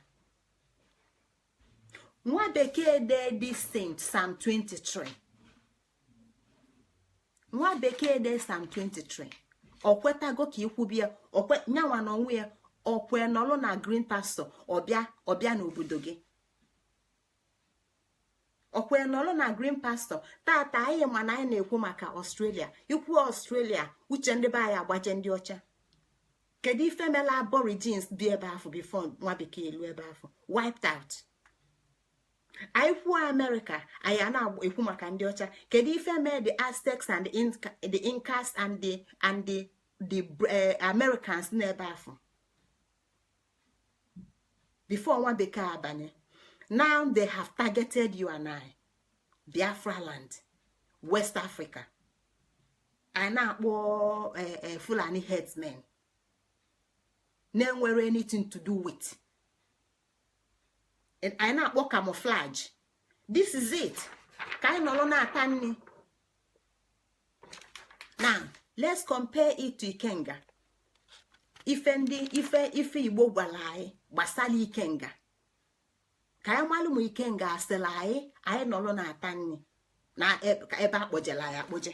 Nwa bekee dee this thing, Psalm 23. Nwa bekee dee Psalm 23, ọ kwetago ka ikwubie nyanwa na onwe ya. Ọkwe nọlụ na green pasture, ọbịa ọbịa n'obodo gị. Ọkwe nọlụ na green pasture. Tata anyị ma na anyị na-ekwu maka Australia. Ikwu Australia, uche ndị be anyị agbaje ndị ọcha. Kedu ife mela Aborigines bi ebe afọ before nwa bekee elu ebe afọ? Wiped out. Anyị kwuo Amerịka, anyị a na-ekwu maka ndị ọcha. Kedu ife mee the Aztecs and the Incas and the Americans n'ebe afọ before nwa bekee abanye? Now they have targeted you and I, Biafra land, West Africa. Anyị na-akpọ Fulani herdsmen na-enwere anything to do with. Anyị na-akpọ camouflage. This is it. Ka anyị nọrọ na-ata nri. Now let's compare it to ikenga. Ife ndị ife ife Igbo gwara anyị gbasara ikenga, ka anyị malụ ma ikenga asịrị anyị anyị nọrọ na-ata nri na ebe akpọjela anyị akpọje.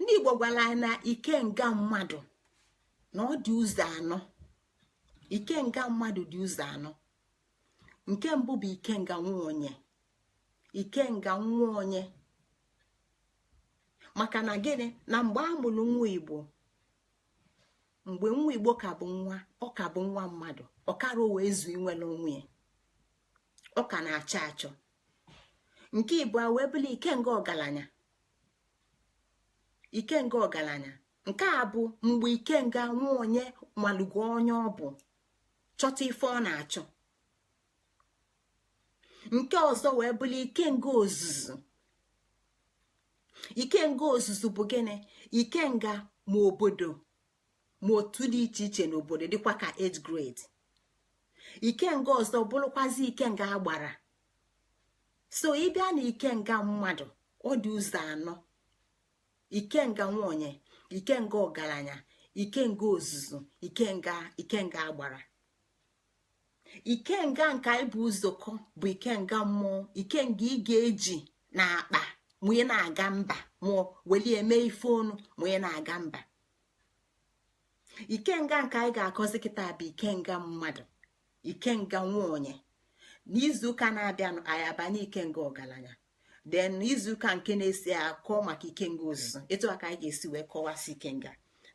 Ndị Igbo gwara anyị na ikenga mmadụ na ọ dị ụzọ anọ. Ikenga mmadụ dị ụzọ anọ. Nke mbụ bụ ikenga nwa onye. Ikenga nwa onye, maka na gịnị? Na mgbe a mụrụ nwa Igbo, mgbe nwa Igbo ka bụ nwa, ọ ka bụ nwa mmadụ, ọ kara wee zu inwere onwe ya, ọ ka na-achọ achọ. Nke ịbụọ wee bụrụ ikenga ọgaranya. Ikenga ọgaranya nke a bụ mgbe ikenga nwa onye malugo onye ọ bụ, chọta ife ọ na-achọ. Nke ọzọ wee bụrụ ikenga ozuzu. Ikenga ozuzu bụ gịnị? Ikenga ma obodo ma otu dị iche iche n'obodo, dịkwa ka age grade. Ikenga ọzọ bụrụkwazi ikenga agbara. So ịbịa na ikenga mmadụ, ọ dị ụzọ anọ: ikenga nwaonye, ikenga ọgaranya, ikenga ozuzu, ikenga agbara. Ikenga nke anyị bụ ụzọkọ bụ ikenga mmụọ, ikenga ị ga-eji na akpa ma ị na-aga mba, mụọ welie eme ife onu ma ị na-aga mba. Ikenga nke anyị ga-akọzi kịta bụ ikenga mmadụ, ikenga nwaonye. N'izuụka na-abịanụ, anyị abanye ikenga ọgaranya. Then n'izuụka nke na-esi akọ maka ikenga ozuzu. Etu a ka anyị ga-esi wee kọwasị ikenga.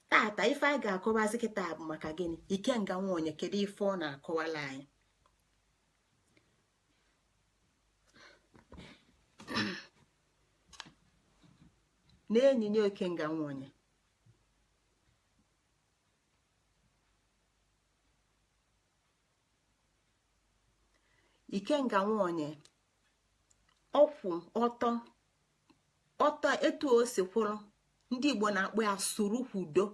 Tata ife anyị ga-akọwazi kịta bụ maka gịnị? Ikenga nwaonye. Kedu ife ọ na-akọwala anyị? Na-enyinye ikenga nwaonye, ikenga nwaonye ọkwụ ọtọ ọtọ etu o si kwụrụ. Ndị Igbo na-akpọ ya surukwudo.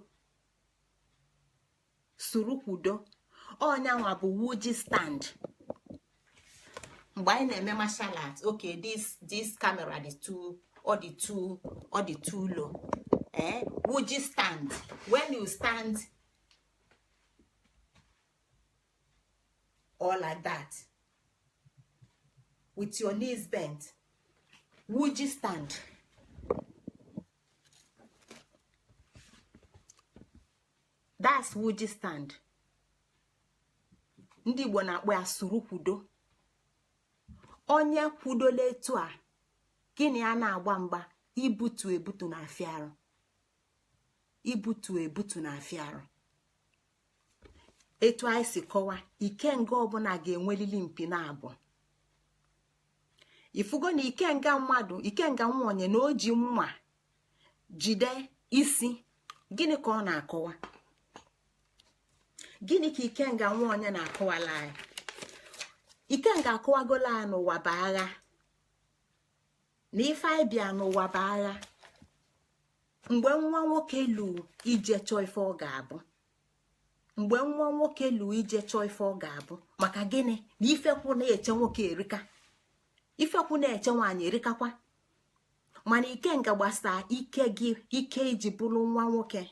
Surukwudo ọnyanwa bụ wuji stand. Mgbe anyị na-eme martial art, okay, this camera dị too, ọ dị too, ọ dị too low. Would you stand? When you stand or like that, with your knees bent, would you stand? That's would you stand. Ndị Igbo na-akpọ ya suru kwudo. Onye kwudola etu a, gịnị a na-agba mgba? Ibutu ebutu na afịa arụ. Ibutu ebutu na afịa arụ. Etu anyị si kọwa, ikenga ọbụla ga-enwelili mpi na abụọ. Ifugo na ikenga mmadụ, ikenga nwaonye na o ji mma jide isi, gịnị ka ọ na-akọwa? Gịnị ka ikenga nwaonye na-akọwala anyị? Ikenga akọwagola anyị n'ụwa bụ agha, na ife anyị bịa n'ụwa bụ agha. Mgbe nwa nwoke lu ije chọọ ife ọ ga-abụ, mgbe nwa nwoke lu ije chọọ ife ọ ga-abụ, maka gịnị? Na ifekwu na-eche nwoke erika, ifekwu na-eche nwaanyị erikakwa. Mana ikenga gbasaa ike gị, ike iji bụrụ nwa nwoke.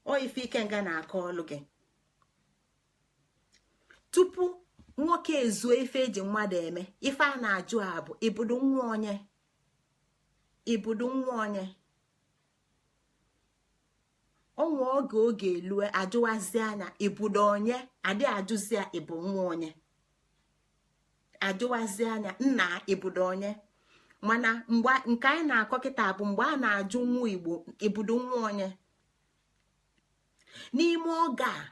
Ọ ife ikenga na-akọ ọlụ gị. Tupu nwoke ezuo ife eji mmadụ eme, ife a na-ajụ a bụ ibudu nwa onye? Ibudu nwa onye? Onwe oge oge elue ajụwazi anya ibudo onye? Adị ajụzi ya ịbụ nwa onye. Ajụwazi anya nna ibudo onye. Mana mgbe nke anyị na-akọ kịta bụ mgbe a na-ajụ nwa Igbo ibudo nwa onye. N'ime oge a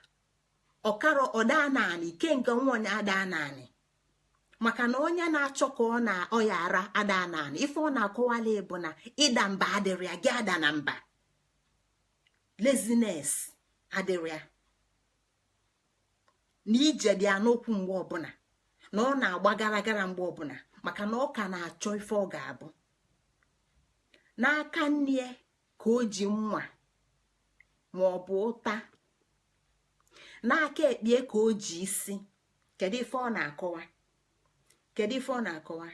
ọkara ọda naanị, ikenga nwa onye ada naanị, maka na onye na-achọ ka ọ na ọya ara ada naanị. Ife ọ na-akọwala bụ na ịda mba adịrị ya, gị ada na mba. Laziness adịrị ya, na ije dị ya n'okwu mgbe ọbụla, na ọ na-agba gara gara mgbe ọbụla, maka na ọ ka na-achọ ife ọ ga-abụ. N'aka nne ka o ji mma ma ọ bụ ụta, n'aka ekpie ka o ji isi. Kedu ife ọ na-akọwa? Kedu ife ọ na-akọwa?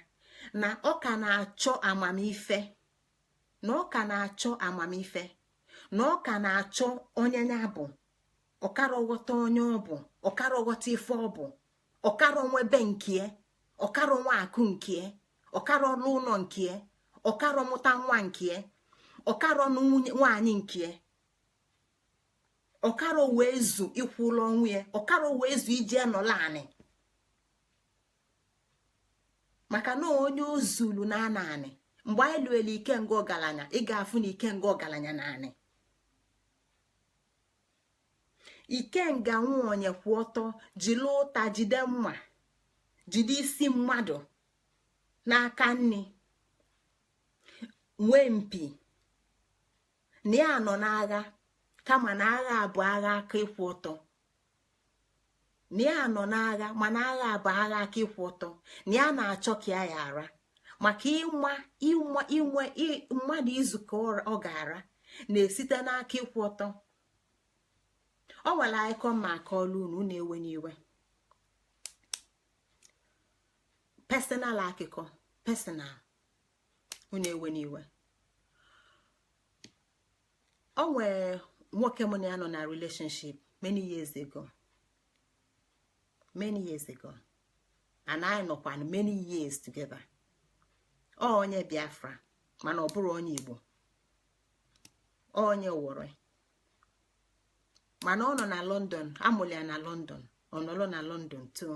Na ọ ka na-achọ amamife, na ọ ka na-achọ amamife, na ọ ka na-achọ onye ya bụ, ọkara ọghọta onye ọ bụ, ọkara ọghọta ife ọ bụ, ọkara onwebe nkie, ọkara onwe akụ nkie, ọkara ọlụ ụlọ nkie, ọkara ọmụta nwa nkie, ọkara ọnụ nwaanyị nkie, ọkara wee zu ịkwụlụ ọnwụ ya, ọkara wee zu ije nọla anị. Maka na onye ozulu na ana anị, mgbe anyị lụelu ikenga ọgaranya, ị ga-afụ na ikenga ọgaranya na anị. Ikenga nwaonye kwụ ọtọ, jiri ụta jide mma, jide isi mmadụ n'aka nni, nwee mpi, na ya nọ n'agha, kama na agha bụ agha aka ịkwụ ọtọ. Na ya nọ n'agha, mana agha bụ agha aka ịkwụ ọtọ, na ya na-achọ ka ya ghara, maka ịma ịma inwe mmadụ izu ka ọ ga-ara na-esite n'aka ịkwụ ọtọ. Ọ nwere akụkọ ma akọọlụ unu, unu ewe n'iwe. Personal akụkọ, personal, unu ewe n'iwe. O nwere nwoke mụ na ya nọ na relationship many years ago, many years ago, and anyị nọkwa many years together. Ọ onye Biafra, mana ọ bụrụ onye Igbo, onye Owerri, mana ọ nọ na London, amụrụ ya na London, ọ nọrọ na London too.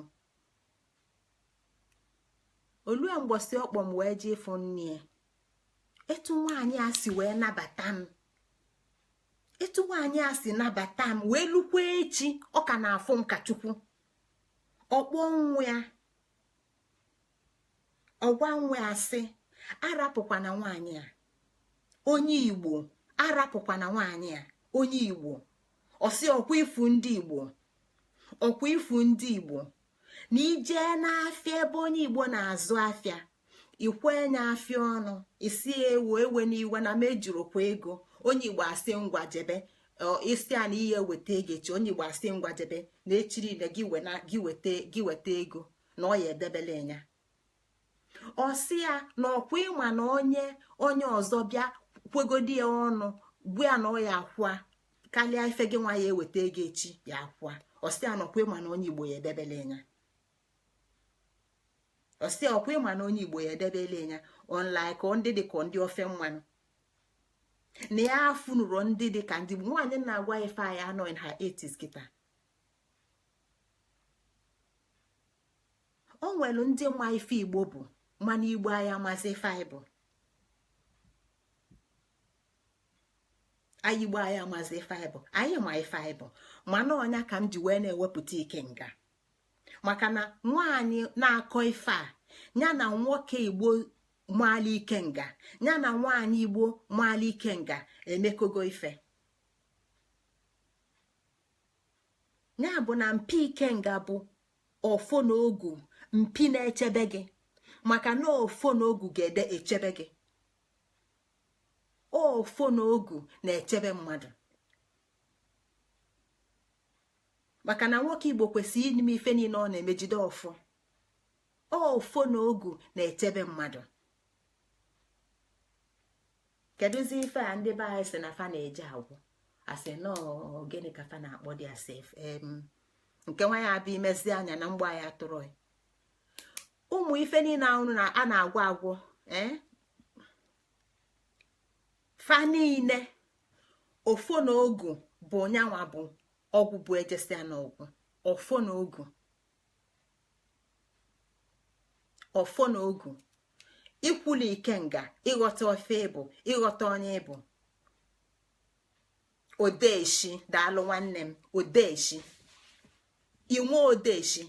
Olue mgbọsị ọkpọ m wee jee ịfụ nne ya, etu nwaanyị a si wee nabata m, etu nwaanyị a si nabata m wee lukwa echi, ọ ka na-afụ m ka Chukwu. Ọkpọ nwa ya, ọgwa nwa ya sị, arapụkwana nwaanyị a, onye Igbo, arapụkwana nwaanyị a, onye Igbo. Ọsị ọkwa ifu ndị Igbo, ọkwa ifu ndị Igbo, na ijee n'afịa ebe onye Igbo na-azụ afịa, ikwe nya afịa ọnụ, isi ewu ewe n'iwe na mejurukwa ego. Onye Igbo asị ngwa jebe, isi a na ihe weta ego echi. Onye Igbo asị ngwa jebe na echiri na gị weta ego na ọ ya edebele ya. Ọ sị ya na ọkwa ịma na onye ọzọ bịa kwegodi ya ọnụ gwa ya na ọ ya akwụa karịa ife gị nwa ya eweta ego echi ya akwụa. Ọsị ya na ọkwa ịma na onye Igbo ya edebele ya. Ọsị ọkwa ịma na onye Igbo ya edebele ya, unlike ndị dịka ndị ofe mmanụ na ya afụnụrụ ndị dịka ndị nwaanyị na-agwa ife anyị anọ in her 80s kịta. O nwere ndị ma ife Igbo bụ, mana Igbo anyị amazi ife anyị bụ. Anyị Igbo anyị amazi ife anyị bụ, anyị ma ife anyị bụ, mana ọnya ka m ji wee na-ewepụta ikenga, maka na nwaanyị na-akọ ife a ya na nwoke Igbo maala ikenga, ya na nwaanyị Igbo maala ikenga emekogo ife. Ya bụ na mpi ikenga bụ ọfọ na ogu, mpi na-echebe gị, maka na ọfọ na ogu ga-ede echebe gị. Ọfọ na ogu na-echebe mmadụ, maka na nwoke Igbo kwesịrị ime ife niile ọ na-emejide ọfọ. Ọfọ na ogu na-echebe mmadụ. Kedụzi ife a ndị be anyị sị na fa na-eji agwụ asị nọọ gịnị ka fa na-akpọ dị asị nke nwa ya abịa imezi anya na mgbe anyị atụrụ ya ụmụ ife niile ahụ na a na-agwọ agwọ fa niile ọfọ na ogu bụ onyanwa bụ ọgwụ bụ ejesia na ọgwụ. Ọfọ na ogu, ọfọ na ogu, ikwuli ikenga, ịghọta ofe ịbụ, ịghọta onye ịbụ. Odeshi daalụ nwanne m, odeshi inwe odeshi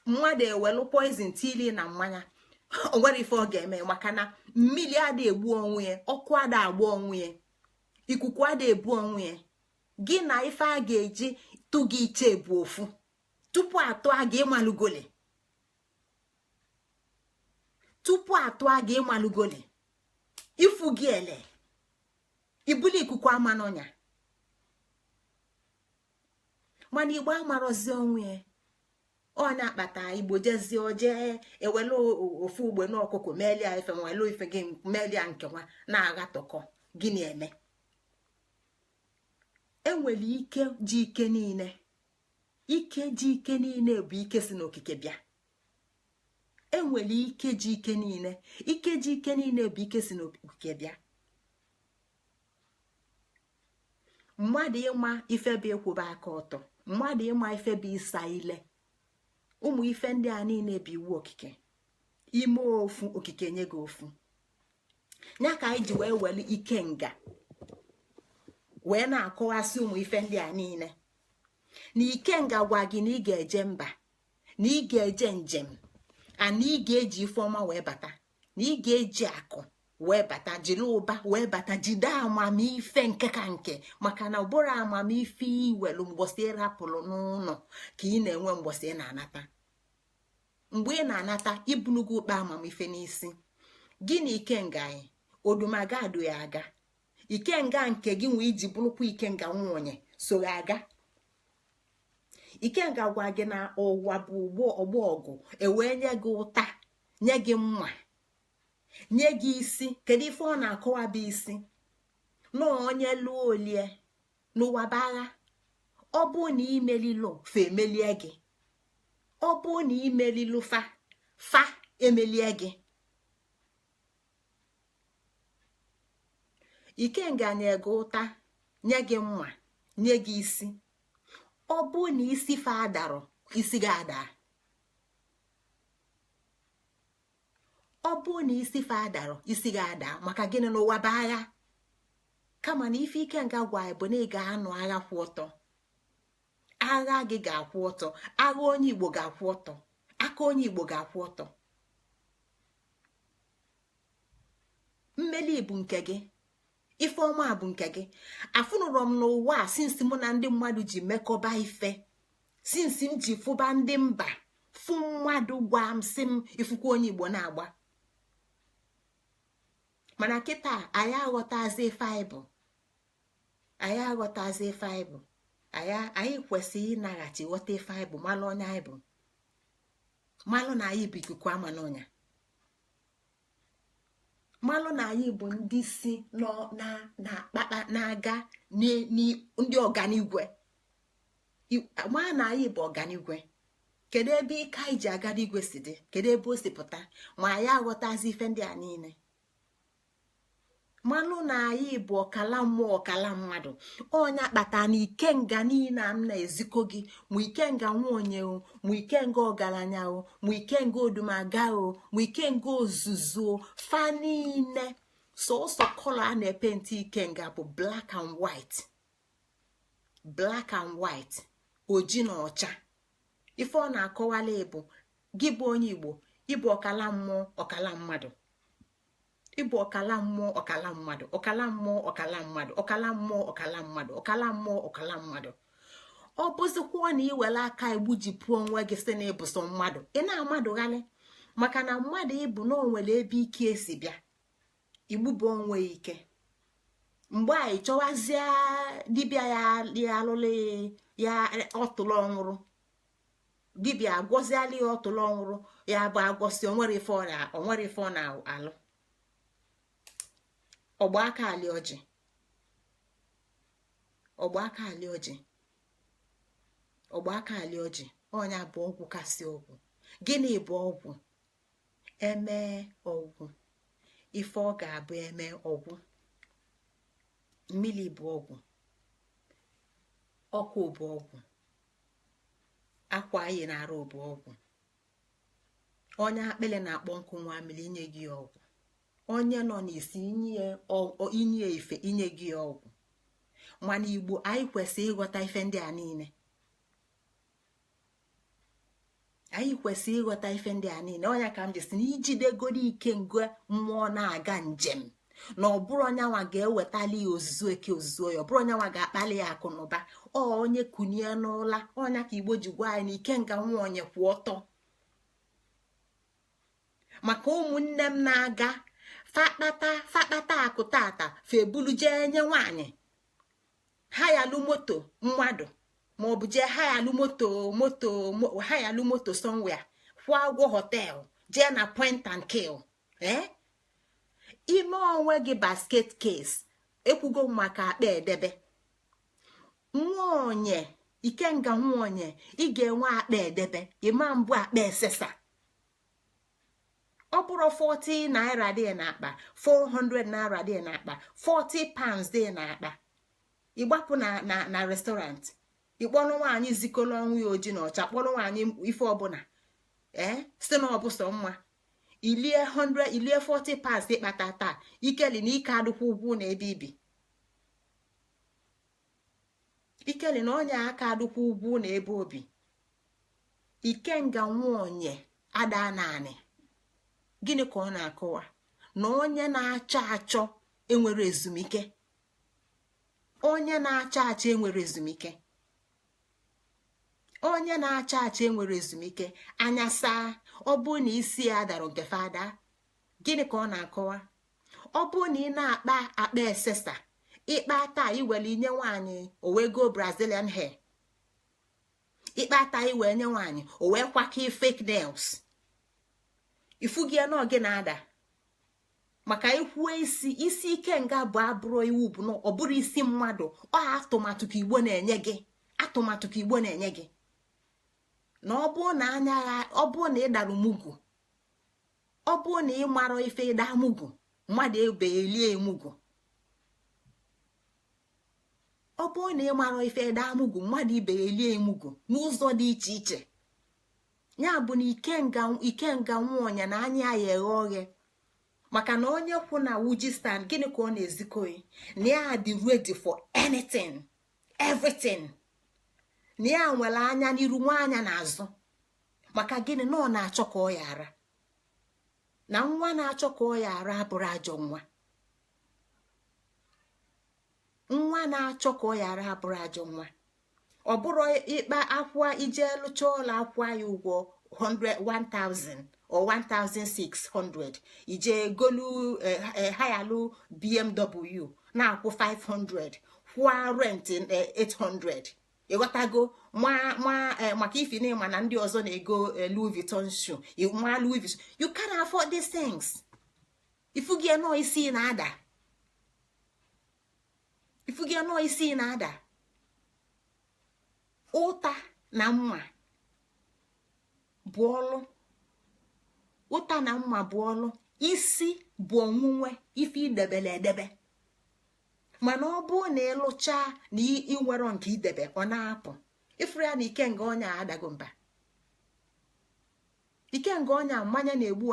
mmadụ ewelu poison tili na mmanya, o nwere ife ọ ga-eme, maka na mmiri ada egbu onwe ya, ọkụ ada agba onwe ya, ikuku ada ebu onwe ya. Gị na ife a ga-eji tụ gị iche bụ ofu. Tupu atụ a ga ịmalugoli, tupu atụ a ga ịmalugoli ifu gị ele ibuli ikuku ama n'ọnya. Mana Igbo amarọzi onwe ya, ọ na-akpata Igbo jezie oje ewelu ofu ugbe na ọkụkọ melia ife, welu ife gị melia nke nwa na-aghatọkọ. Gịnị eme? Enwere ike ji ike niile, ike ji ike niile bụ ike si n'okike bịa. Enwere ike ji ike niile, ike ji ike niile bụ ike si n'okike bịa. Mmadụ ịma ife bụ ịkwụba aka ọtọ, mmadụ ịma ife bụ ịsa ile, ụmụ ife ndị a niile bụ iwu okike. Ime ofu okike nye gị ofu. Ya ka anyị ji wee were ikenga wee na-akọwasị ụmụ ife ndị a niile. Na ikenga gwa gị na ị ga-eje mba, na ị ga-eje njem, na ị ga-eji ife ọma wee bata, na ị ga-eji akụ wee bata, jiri ụba wee bata, jide amamife nke ka nke, maka na ụbụrụ amamife iwelu mgbọsị ịrapụrụ n'ụlọ ka ị na-enwe mgbọsị ị na-anata. Mgbe ị na-anata ibunugo ụkpa amamife n'isi gị na ikenga anyị odumaga adu ya aga. Ikenga nke gị nwee iji bụrụkwa ikenga nwunye so ya aga. Ikenga gwa gị na ụwa bụ ụgbọ ọgbọ ọgụ, ewee nye gị ụta, nye gị mma, nye gị isi. Kedu ife ọ na-akọwa bụ isi? Na onye lụọ olie n'ụwa bụ agha. Ọ bụ na imelilụ fa emelie gị, ọ bụ na imelilụ fa fa emelie gị. Ikenga nye gị ụta, nye gị mma, nye gị isi. Ọ bụ na isi fa adarọ, isi gị ada. Ọ bụ na isi fa adarọ, isi gị ada. Maka gịnị? N'ụwa bụ agha. Kama na ife ikenga gwa bụ na ị ga-anụ agha kwụ ọtọ. Agha gị ga-akwụ ọtọ, agha onye Igbo ga-akwụ ọtọ, aka onye Igbo ga-akwụ ọtọ. Mmeli bụ nke gị, ife ọma bụ nke gị. Afụnụrọ m n'ụwa a since mụ na ndị mmadụ ji mekọba ife, since m ji fụba ndị mba, fụ mmadụ gwa m sị m ifukwa onye Igbo na-agba. Mana kịta anyị aghọtazi ife anyị bụ, anyị aghọtazi ife anyị bụ. Anyị kwesịrị ịnaghachi ghọta ife anyị bụ, mara onye anyị bụ. Malụ na anyị bụ ikuku ama n'ọnya. Malụ na anyị bụ ndị si na akpakpa na-aga ndị ọganigwe. Ma na anyị bụ ọganigwe. Kedu ebe ike anyị ji aga n'igwe si dị? Kedu ebe o si pụta? Ma anyị aghọtazi ife ndị a niile. Malụ na anyị bụ ọkala mmụọ, ọkala mmadụ. Ọnya kpata na ikenga niile a m na-ezikọ gị, ma ikenga nwaonye o, ma ikenga ọgaranya o, ma ikenga odumaga o, ma ikenga ozuzu o, fa niile, sọsọ colour a na-epenti ikenga bụ black and white, black and white, oji na ọcha. Ife ọ na-akọwala bụ gị bụ onye Igbo, ịbụ ọkala mmụọ, ọkala mmadụ. Ịbụ ọkala mmụọ, ọkala mmadụ, ọkala mmụọ, ọkala mmadụ, ọkala mmụọ, ọkala mmadụ, ọkala mmụọ, ọkala mmadụ. Ọ bụzikwa na iwere aka egbujipụ onwe gị si na ịbụsọ mmadụ, ị na-amadụghalị, maka na mmadụ ịbụ na onwere ebe ike esi bịa. Igbubụ onwe ike mgbe anyị chọwazie dibịa ya ya alụlị ya ọtụlụ ọnwụrụ. Dibịa agwọziala ya ọtụlụ ọnwụrụ ya bụ agwọsi onwere ife onwere ife ọ na-alụ. Ọgba aka ali ọjị, ọgba aka ali ọjị, ọgba aka ali ọjị. Ọnya bụ ọgwụ kasị ọgwụ. Gịnị bụ ọgwụ? Emee ọgwụ, ife ọ ga-abụ eme ọgwụ. Mmiri bụ ọgwụ, ọkụ bụ ọgwụ, akwa anyị na-arụ bụ ọgwụ. Onye akpịlị na-akpọ nkụ, nwa mmiri inye gị ọgwụ. Onye nọ n'isi inye ife inye gị ọgwụ. Mana Igbo, anyị kwesịrị ịghọta ife ndị a niile. Anyị kwesịrị ịghọta ife ndị a niile. Ọnya ka m ji si na ijidegoro ike ngo mmụọ na-aga njem, na ọ bụrụ onyanwa ga-ewetali ya ozuzu eke, ozuzu ya, ọ bụrụ onyanwa ga-akpali ya akụ na ụba. Ọ onye kunie n'ụla, ọnya ka Igbo ji gwa anyị na ikenga nwa onye kwụ ọtọ. Maka ụmụnne m na-aga fakpata fakpata akụ tata, febulu jee nye nwaanyị ha yalụ moto mmadụ, maọbụ jee ha yalụ moto moto ha yalụ moto somewhere, kwụọ ụgwọ hotel, jee na point and kill. Ee, ime onwe gị basket case. Ekwugo maka akpa edebe nwaonye ikenga nwaonye. Ị ga-enwe akpa edebe ịma mbụ akpa esesa. Ọ bụrụ 40 naira dị n'akpa, 400 naira dị n'akpa, £40 dị n'akpa, ịgbapụ na na na restaurant, ịkpọrọ nwaanyị zikọrọ ọnwụ ya oji na ọcha, kpọrọ nwaanyị ife ọbụla, ee, si na ọbụsọ mma ilie 100, ilie £40 ịkpata taa. Ikeli na ike adịkwa ugwu na ebe ibi. Ikeli na onye aka adịkwa ugwu na ebe obi. Ikenga nwaonye ada naanị. Gịnị ka ọ na-akọwa? Na onye na-achọ achọ enwere ezumike. Onye na-achọ achọ enwere ezumike. Onye na-achọ achọ enwere ezumike. Anya saa, ọ bụrụ na isi ya dara nke fada. Gịnị ka ọ na-akọwa? Ọ bụrụ na ị na-akpa akpa esesa, ịkpa taa iwere inye nwaanyị, o wee go Brazilian hair. Ịkpa taa iwee nye nwaanyị, o wee kwakee fake nails. Ifugie na gị na-ada maka ikwue isi isi ike nga bụ abụrụ iwu bụ na ọ bụrụ isi mmadụ. Ọ atụmatụ ka Igbo na-enye gị, atụmatụ ka Igbo na-enye gị, na ọ bụrụ na anya ya, ọ bụrụ na ị dara mugu, ọ bụrụ na ị mara ife ịda mugu, mmadụ ebe elie mugu. Ọ bụrụ na ị mara ife ịda mugu, mmadụ ibe elie mugu n'ụzọ dị iche iche. Ya bụ na ikenga nwaọnya na anya ya eghe oghe, maka na onye kwụ na wuji stand, gịnị ka ọ na-ezikọ? Na ya dị ready for anything, everything. Na ya nwere anya n'iru, nwa anya n'azụ. Maka gịnị? Na ọ na-achọ ka ọ yara na nwa na-achọ ka ọ yara abụrụ ajọ nwa. Nwa na-achọ ka ọ yara abụrụ ajọ nwa. Ọ bụrụ ịkpa akwa ije lụcha ụlọ akwa ya ụgwọ 100, 1000 or 1600, ije golu hayalụ BMW na-akwụ 500, kwụọ rent 800. Ịghọtago? Ma ma maka ifi na ịma na ndị ọzọ na-ego Louis Vuitton shoe, ma Louis Vuitton, you can't afford these things. Ifugie nọọ isi na-ada, ifugie nọọ isi na-ada. Ụta na mma bụ ọlụ, ụta na mma bụ ọlụ. Isi bụ onwunwe ife idebele edebe, mana ọ bụrụ na ịlụchaa na ịnwero nke idebe, ọ na-apụ. Ifuru ya na ikenga ọnya adago mba, ikenga ọnya mmanya na-egbu,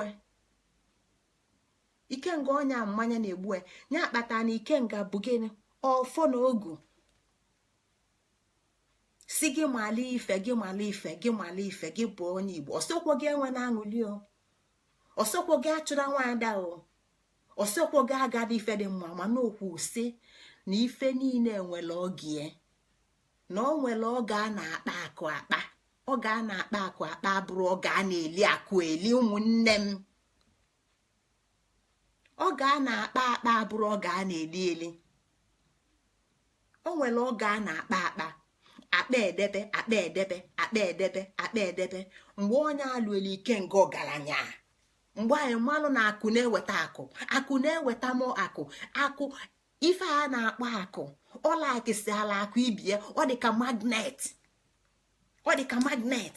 ikenga ọnya mmanya na-egbu ya. Akpata na ikenga bụ gịnị? Ọfọ na ogu si gị mala ife, gị mala ife, gị mala ife, gị bụ onye Igbo. Ọsọkwo gị enwe na aṅụli o, ọsọkwo gị achụra nwaada o, ọsọkwo gị agada ife dị mma, mana okwu si na ife niile nwere ogie, na ọ nwere oge a na-akpa akụ akpa. Oge a na-akpa akụ akpa bụrụ oge a na-eli akụ eli. Ụmụnne m, oge a na-akpa akpa bụrụ oge a na-eli eli. O nwere oge a na-akpa akpa, akpa edebe, akpa edebe, akpa edebe, akpa edebe. Mgbe onye alụelu ikenga ọgaranya, mgbe anyị mmalụ na akụ na-eweta akụ, akụ na-eweta mụ akụ, akụ ife a na-akpọ akụ, ọlakisi ala akụ ibie. Ọ dị ka magnet, ọ dị ka magnet,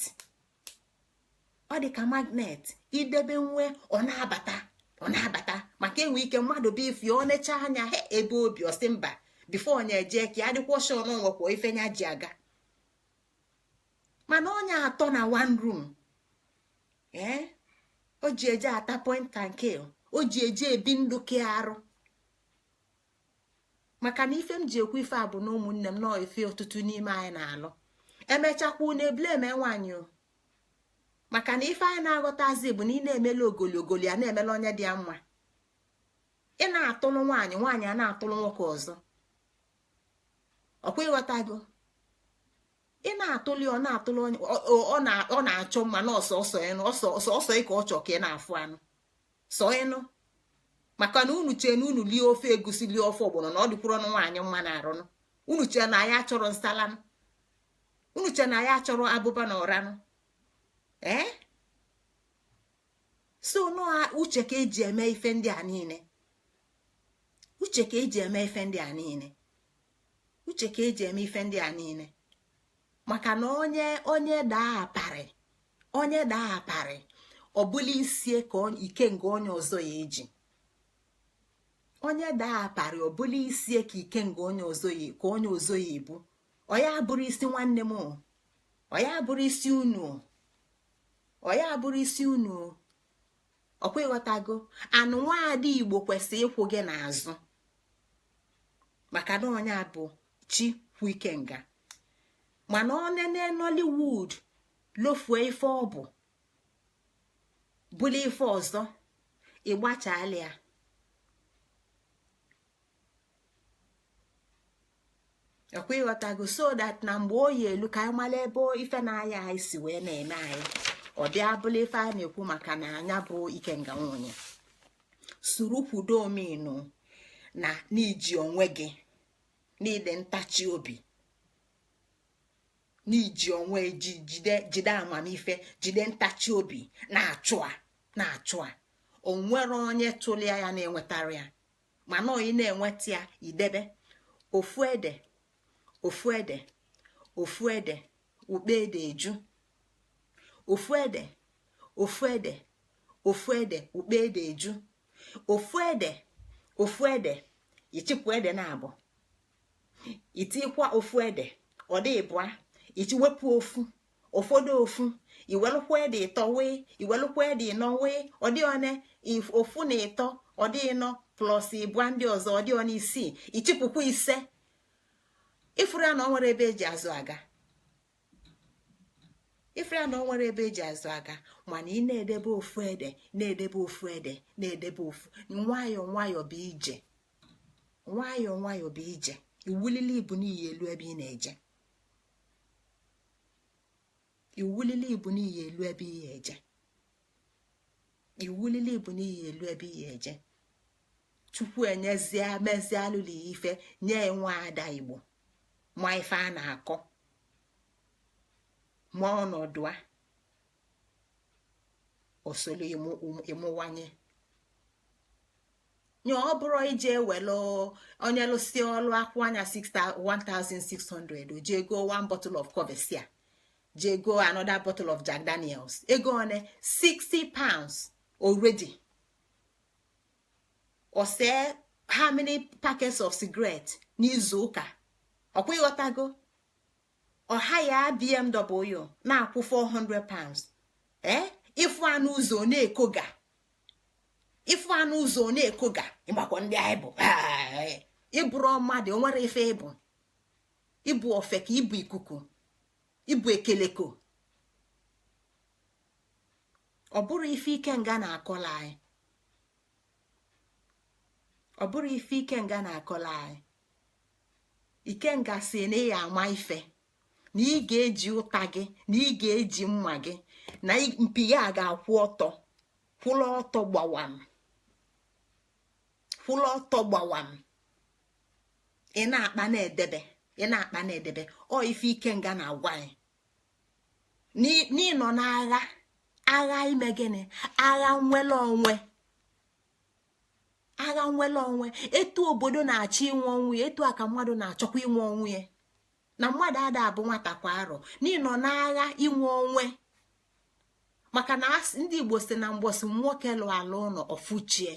ọ dị ka magnet. Idebe nwe, ọ na-abata, ọ na-abata. Maka enwe ike mmadụ bụ ife ọ necha anya he ebe obi ọsị mba, before onye eje ka ya dịkwa ọsọ n'onwekwa ife nya ji aga. Mana onye atọ na one room, ee, o ji eje ata point and kill, o ji eje ebi ndụ ke arụ. Maka na ife m ji ekwu ife a bụ na ụmụnne m, nọọ ife ọtụtụ n'ime anyị na-alụ, emechakwa unu eblame nwaanyị o. Maka na ife anyị na-aghọtazi bụ na ị na-emela ogoli, ogoli a na-emela onye dị ya mma. Ị na-atụlụ nwaanyị, nwaanyị a na-atụlụ nwoke ọzọ. Ọkwa ịghọtago? Ị na-atụli, ọ na-atụlụ onye ọ na-achọ mma na ọsọ ọsọ ịnụ ọsọ ọsọ ka ọ chọ ka ị na-afụ anụ sọ ịnụ. Maka na unu chee na unu lie ofe egusi, lie ofe ọgbọnọ, na ọ dịkwuru ọnụ nwaanyị mma na arụnụ. Unu chee na anyị achọrọ nsalanụ, unu chee na anyị achọrọ abụba na ọranụ. Ee, so nọọ uche ka eji eme ife ndị a niile, uche ka eji eme ife ndị a niile, uche ka eji eme ife ndị a niile. Maka na onye daa aparị, onye daa aparị, ọ bụla isie ka ikenga onye ọzọ ya eji. Onye daa aparị, ọ bụla isie ka ikenga onye ọzọ ya, ka onye ọzọ ya ebu. Ọ ya bụrụ isi nwanne m, ọ ya bụrụ isi unu, ọ ya bụrụ isi unu. Ọkwa ịghọtago? Anụ nwaada Igbo kwesịrị ịkwụ gị n'azụ, maka na onye a bụ chi kwu ikenga. Mana onene Nollywood lofue ife ọ bụ bụla ife ọzọ, ịgbachala ya. Ọkwa ịghọtago? So that na mgbe oyi elu ka anyị mara ebe ife na-aya anyị si wee na-eme anyị, ọ bịa bụla ife a na-ekwu maka na anya bụ ikenga nwunye suru kwudo omenu na n'iji onwe gị n'ide ntachi obi, n'iji onwe ji jide, jide amamife, jide ntachi obi, na-achụ a na-achụ a. Onwere onye tụlia ya na-enwetara ya, mana oyi na-enweta ya. Idebe ofu ede, ofu ede, ofu ede, ukpe ede eju. Ofu ede, ofu ede, ofu ede, ukpe ede eju. Ofu ede, ofu ede, ichipụ ede na abụ, itikwa ofu ede, ọ dị ịbụa. Ichi wepụ ofu, ụfọdụ ofu, iwelụkwa ede ịtọ wee, iwelụkwa ede ịnọ wee, ọ dị one ofu na ịtọ, ọ dị ịnọ, plus ịbụa ndị ọzọ, ọ dị one isii. Ichipụkwa ise. Ifuru ya na ọ nwere ebe eji azụ aga. Ifuru ya na ọ nwere ebe eji azụ aga. Mana ị na-edebe ofu ede, na-edebe ofu ede, na-edebe ofu, nwayọọ nwayọọ bụ ije, nwayọọ nwayọọ bụ ije. Iwulili ibu n'iyi elu ebe ị na-eje, iwulili ibu n'iyi elu ebe ị eje, iwulili ibu n'iyi elu ebe ị eje. Chukwu enyezie mezie alụla ife nye nwa ada Igbo ma ife a na-akọ. Ma ọnọdụ a osolo ịmụwanye nye, ọ bụrụ ije ewelu onye lụsi ọlụ akwụ anya 1600, o jee go one bottle of Courvoisier, jee go another bottle of Jack Daniels. Ego one? £60 already. Ose how many packets of cigarette n'izu ụka? Ọkwa ịghọtago? Ọha ya BMW na-akwụ £400. Ee, ịfụ anụ ụzọ na-ekoga, ịfụ anụ ụzọ na-ekoga. Ịgbakọ ndị anyị bụ ịbụrụ mmadụ, onwere ife ịbụ. Ịbụ ofe ka ịbụ ikuku, ịbụ ekeleko. Ọ bụrụ ife Ikenga na-akọla anyị, ọ bụrụ ife Ikenga na-akọla anyị. Ikenga si na ị ama ife na ị ga-eji ụta gị, na ị ga-eji mma gị, na mpi ya ga-akwụ ọtọ, kwụrụ ọtọ gbawam, kwụrụ ọtọ gbawam. Ị na-akpa na-edebe, ị na-akpa na-edebe. Ọ ife Ikenga na-agwa anyị n'ịnọ n'agha, agha ime gịnị? Agha nwere onwe, agha nwere onwe. Etu obodo na-achọ inwe onwe ya, etu a ka mmadụ na-achọkwa inwe onwe ya. Na mmadụ ada abụ nwata kwa arọ n'ịnọ n'agha inwe onwe, maka na ndị Igbo si na mgbọsị nwoke lụ ala ụlọ ọfụchie.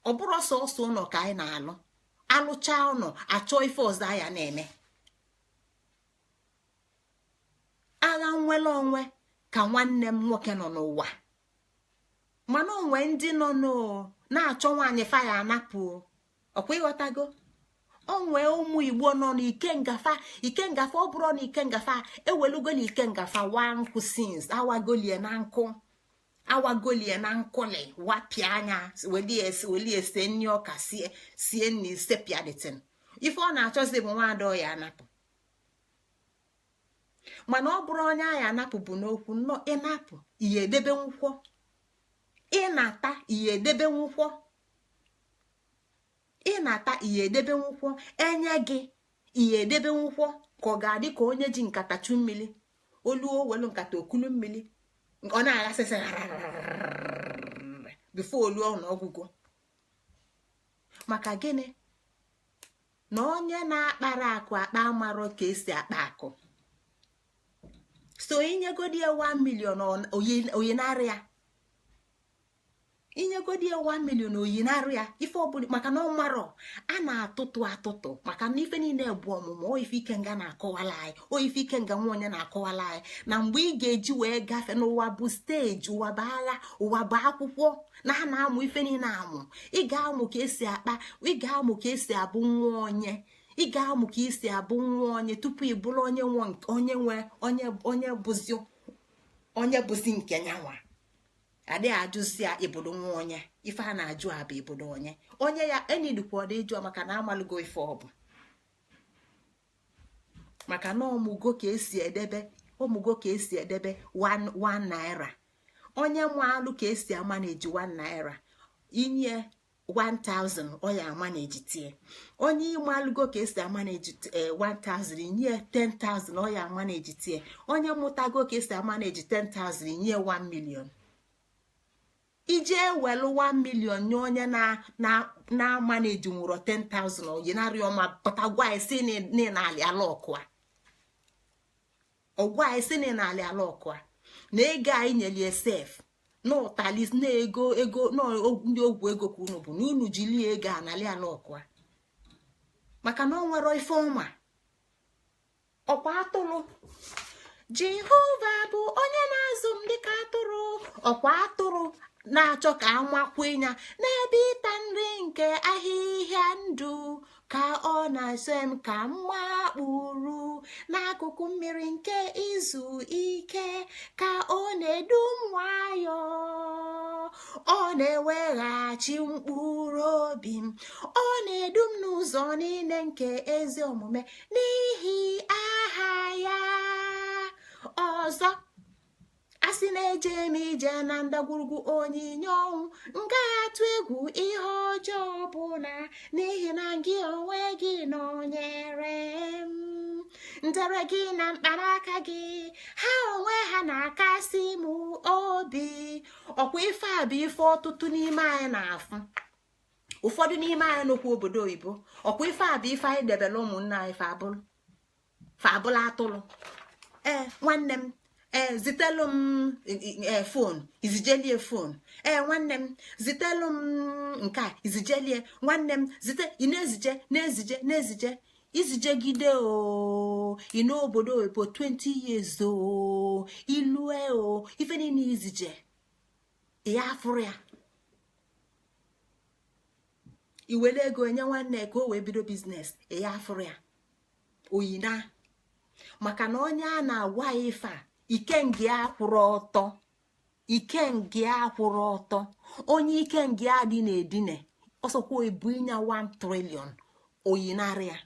Ọ bụrụ sọsọ ụlọ ka anyị na-alụ, alụcha ụlọ, achọ ife ọzọ aya na-eme. Agha nwere onwe ka nwanne m nwoke nọ n'ụwa, mana onwe ndị nọ na-achọ nwaanyị faya anapụ. Ọkwa ịghọtago? Onwe ụmụ Igbo nọ n'ikengafa, ikengafa. Ọ bụrụ na ikengafa ewelugo na ikengafa wa nkụ sins, awagolie na nkụ, awagolie na nkụli, wapịa anya, welie ese nri ọka, sie sie nri sepiaditin. Ife ọ na-achọzi bụ nwaada ya anapụ. Mana ọ bụrụ onye agha anapụ bụ n'okwu nnọọ, ịnapụ ihe edebe nkwọ, ịnata ihe edebe nkwọ, ịnata ihe edebe nkwọ, enye gị ihe edebe nkwọ, ka ọ ga-adị ka onye ji nkata chu mmiri oluo, welu nkata okulu mmiri, ọ na-aghasịsị before olu ọnụ ọgwụgwọ. Maka gịnị? Na onye na-akpara akụ akpa amarọ ka esi akpa akụ. So inyegodi ya 1 million, oyinarị ya. Inyegodi ya 1 million, oyinarị ya ife ọbụla, maka na ọ marọ a na-atụtụ atụtụ, maka na ife niile bụ ọmụmụ. Ife Ikenga na-akọwala anyị, o ife Ikenga nwa onye na-akọwala anyị, na mgbe ị ga-eji wee gafe n'ụwa bụ stage, ụwa bụ agha, ụwa bụ akwụkwọ na a na-amụ ife niile amụ. Ị ga-amụ ka esi akpa, ị ga-amụ ka esi abụ nwa onye, ị ga-amụ ka esi abụ nwa onye tupu ị bụrụ onye nwe, onye nwe, onye, onye bụzi, onye bụzi nke nyanwa. Adịghị ajụzi ya ibodo nwa onye. Ife a na-ajụ a bụ ibodo onye, onye ya enidukwa ọdị ịjụ, maka na amalụgo ife ọ bụ, maka na ọmụgo ka esi edebe, ọmụgo ka esi edebe ₦1. Onye maalụ ka esi ama na-eji ₦1, inye 1000, ọ ya ama na-eji tie. Onye ịmalụgo ka esi ama na-eji 1000, inye 10,000, ọ ya ama na-eji tie. Onye mụtago ka esi ama na-eji 10,000, inye 1 million. Ije ewelu 1 million nye onye na-ama na-eji nwụrọ 10,000, oyinarị ọma pụta gwa esi na ala ọkụa, ọgwa esi na ala ọkụa na ego anyị nyelie sef na ụtali na ego, ego ndị ogwu ego ka unu bụ na unu jilie ego anali ala ọkụa, maka na ọ nwere ife ọma. Ọkwa atụrụ Jehova bụ onye na-azụ m dịka atụrụ, ọkwa atụrụ na-achọ ka amakwu ya n'ebe ịta nri nke ahịhịa ndụ, ka ọ na-ese m ka m makpuru n'akụkụ mmiri nke izu ike, ka ọ na-edu m nwayọọ, ọ na-eweghachi mkpụrụ obi m, ọ na-edu m n'ụzọ niile nke ezi omume n'ihi aha ya. Ọzọ, a sị na-eje m ije na ndagwurugwu onyinye ọnwụ, m gaghị atụ egwu ihe ọjọọ ọbụla, n'ihi na gị onwe gị nọnyere m. Ndere gị na mkpanaka gị, ha onwe ha na-akasi m obi. Ọkwa ife a bụ ife ọtụtụ n'ime anyị na-afụ. Ụfọdụ n'ime anyị nọkwa obodo oyibo. Ọkwa ife a bụ ife anyị debere ụmụnne anyị fabụlụ atụrụ. Ee, nwanne m, ee, zitelu m phone, izijelie phone. Ee, nwanne m, zitelu m nke a, izijelie. Nwanne m, zite. Ị na-ezije, na-ezije, na-ezije, izijegide o. Ị n'obodo oyibo 20 years o, ilue o, ife niile izije ya afụrụ ya. Iwere ego enye nwanne ka o wee bido business, ya afụrụ ya oyina. Maka na onye a na-agwa ya ife a, ikengi akwụrụ ọtọ, ikengi akwụrụ ọtọ. Onye ikengi adị na-edine ọsọkwa ebu ịnya 1 trillion oyinarị ya.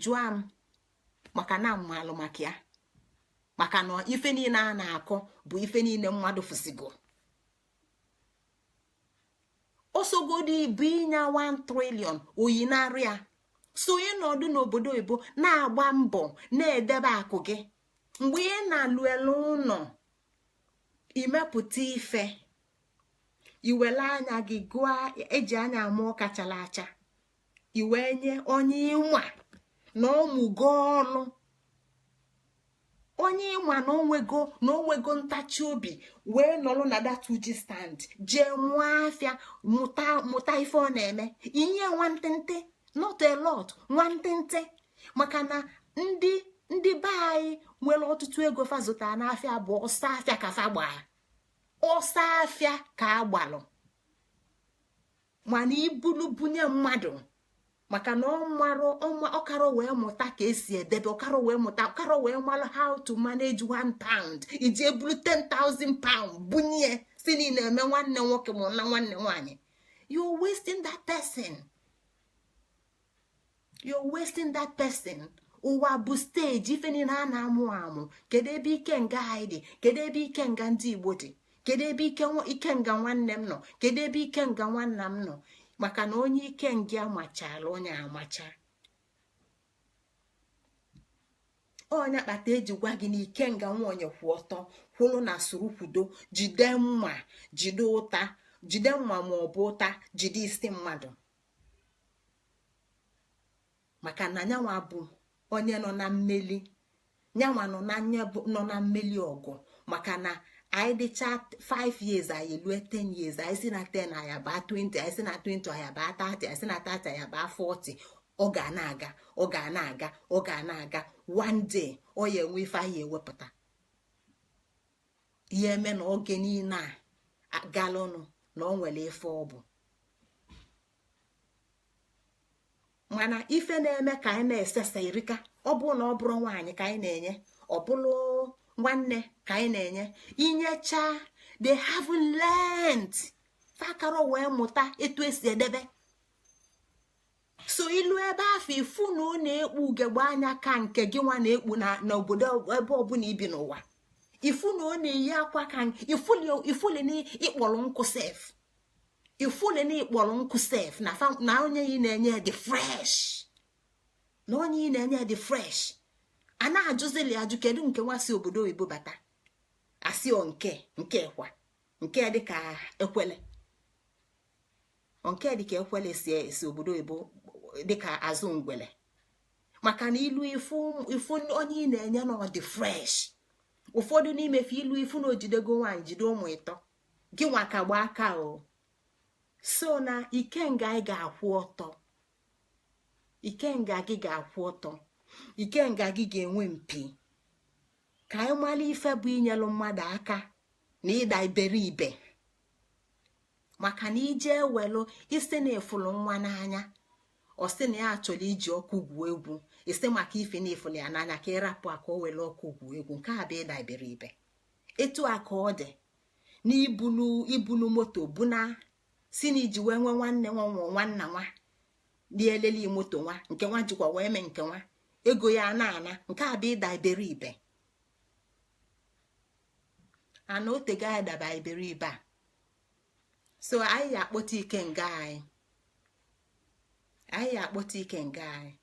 Jụọ m, maka na mmalụ maka ya, maka na ife niile a na-akọ bụ ife niile mmadụ fụsigo. Osogodi ibu ịnya 1 trillion oyinarị ya. So ịnọdụ n'obodo oyibo na-agba mbọ na-edebe akụ gị, mgbe ị na-alụ elu ụlọ imepụta ife, iwele anya gị gụọ eji anya amụọ kachala acha, iwee nye onye ịnwa na ọmụgo ọlụ, onye ịnwa na onwego na onwego ntachi obi wee nọrọ na datuji stand jee mụọ afịa, mụta mụta ife ọ na-eme. Inye nwantịntị, not a lot, nwantịntị. Maka na ndị be anyị nwere ọtụtụ ego fa zụtara n'afịa bụ ọsọ afịa ka fa gbaa, ọsọ afịa ka agbalụ. Mana ibulu bunye mmadụ, maka na ọ marụ ọkara wee mụta ka esi edebe, ọkara wee mụta, ọkara wee malụ how to manage £1, iji ebulu £10,000 bunye si na ị na-eme nwanne nwoke ma na nwanne nwaanyị. You're wasting that person, you're wasting that person. Ụwa bụ stage, ife niile a na-amụ amụ. Kedu ebe ikenga anyị dị? Kedu ebe ikenga ndị Igbo dị? Kedu ebe ikenga nwanne m nọ? Kedu ebe ikenga nwanna m nọ? Maka na onye ikenga amachala onye amacha onye akpata eji gwa gị na ikenga nwaonye kwụ ọtọ, kwụrụ na soro kwudo, jide mma, jide ụta, jide mma ma ọ bụ ụta, jide isi mmadụ. Maka na nyanwa bụ onye nọ na mmeli, nyanwa nọ na mmeli ọgụ. Maka na anyị dịcha 5 years, anyị elue 10 years, anyị si na 10 anyị baa 20, anyị si na 20 anyị baa 30, anyị si na 30 anyị baa 40. Ọ ga na-aga, ọ ga na-aga, ọ ga na-aga. One day ọ ya enwe ife anyị ewepụta ihe eme na oge niile a galụnụ na ọ nwere ife ọ bụ. Mana ife na-eme ka anyị na-esesa erika, ọ bụ na ọ bụrụ nwaanyị ka anyị na-enye, ọ bụrụ nwanne ka anyị na-enye, inyecha, they haven't learned, fakara wee mụta etu esi edebe. So ilu ebe afọ ifu na ọ na-ekpu ugegbe anya ka nke gị nwa na-ekpu n'obodo ebe ọbụla ibi n'ụwa. Ifu na ọ na-eyi akwa ka ifuli na ịkpọrọ nkụ sef, ifuli na ịkpọrọ nkụ sef na onye ị na-enye dị fresh, na onye ị na-enye dị fresh. A na-ajụzili ajụ, kedu nke nwa si obodo oyibo bata? Asị o nke nke kwa nke dịka ekwele, nke dịka ekwele si obodo oyibo dịka azụ ngwele. Maka na ilu ifu onye ị na-enye na ọ dị fresh. Ụfọdụ n'ime fe ilu ifu na ojidego nwaanyị, jide ụmụ ịtọ, gị nwa ka gba aka o. So na ikenga anyị ga-akwụ ọtọ, ikenga gị ga-akwụ ọtọ, ikenga gị ga-enwe mpi. Ka anyị mara ife bụ inyelu mmadụ aka na ịda iberibe. Maka na ije ewelu isi na efulu nwa n'anya, ọ sị na ya chọrọ iji ọkụ gwuo egwu, isi maka ife na efulu ya n'anya ka ịrapụ aka o were ọkụ gwuo egwu. Nke a bụ ịda iberibe. Etu a ka ọ dị na ibulu moto buna si na iji wee nwee nwanne nwa nwa nwanna nwa dị eleli moto nwa nke nwa jikwa wee mee nke nwa ego ya na-ana. Nke a bụ ịda iberibe. Ana otego anyị daba iberibe a. So anyị ya akpọta ike nga anyị, anyị ya akpọta ike nga anyị.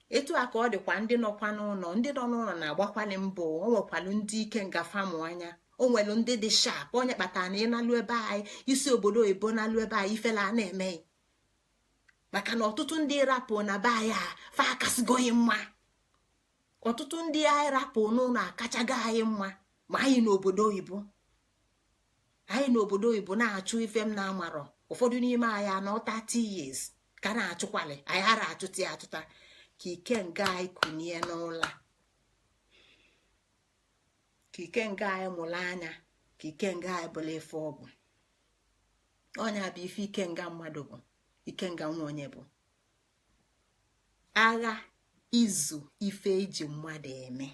Etu a ka ọ dịkwa ndị nọkwa n'ụlọ. Ndị nọ n'ụlọ na-agbakwali mbọ. O nwekwalụ ndị ike ngafa mụ anya, o nwelu ndị dị sharp. Onye kpatara na ịnalụ ebe anyị isi obodo oyibo, nalụ ebe anyị, ifela a na-eme, maka na ọtụtụ ndị rapụ na be anyị a fa akasịgoghị mma. Ọtụtụ ndị anyị rapụ n'ụlọ akachago anyị mma. Ma anyị n'obodo oyibo, anyị n'obodo oyibo na-achụ ife m na-amarọ. Ụfọdụ n'ime anyị anọ 30 years ka na-achụkwali anyị, ara achụta ya achụta. Ka ikenga anyị kunie n'ụla, ka ikenga anyị mụrụ anya, ka ikenga anyị bụla ife ọ bụ. Ọnya bụ ife ikenga mmadụ bụ. Ikenga nwa onye bụ agha izu ife eji mmadụ eme,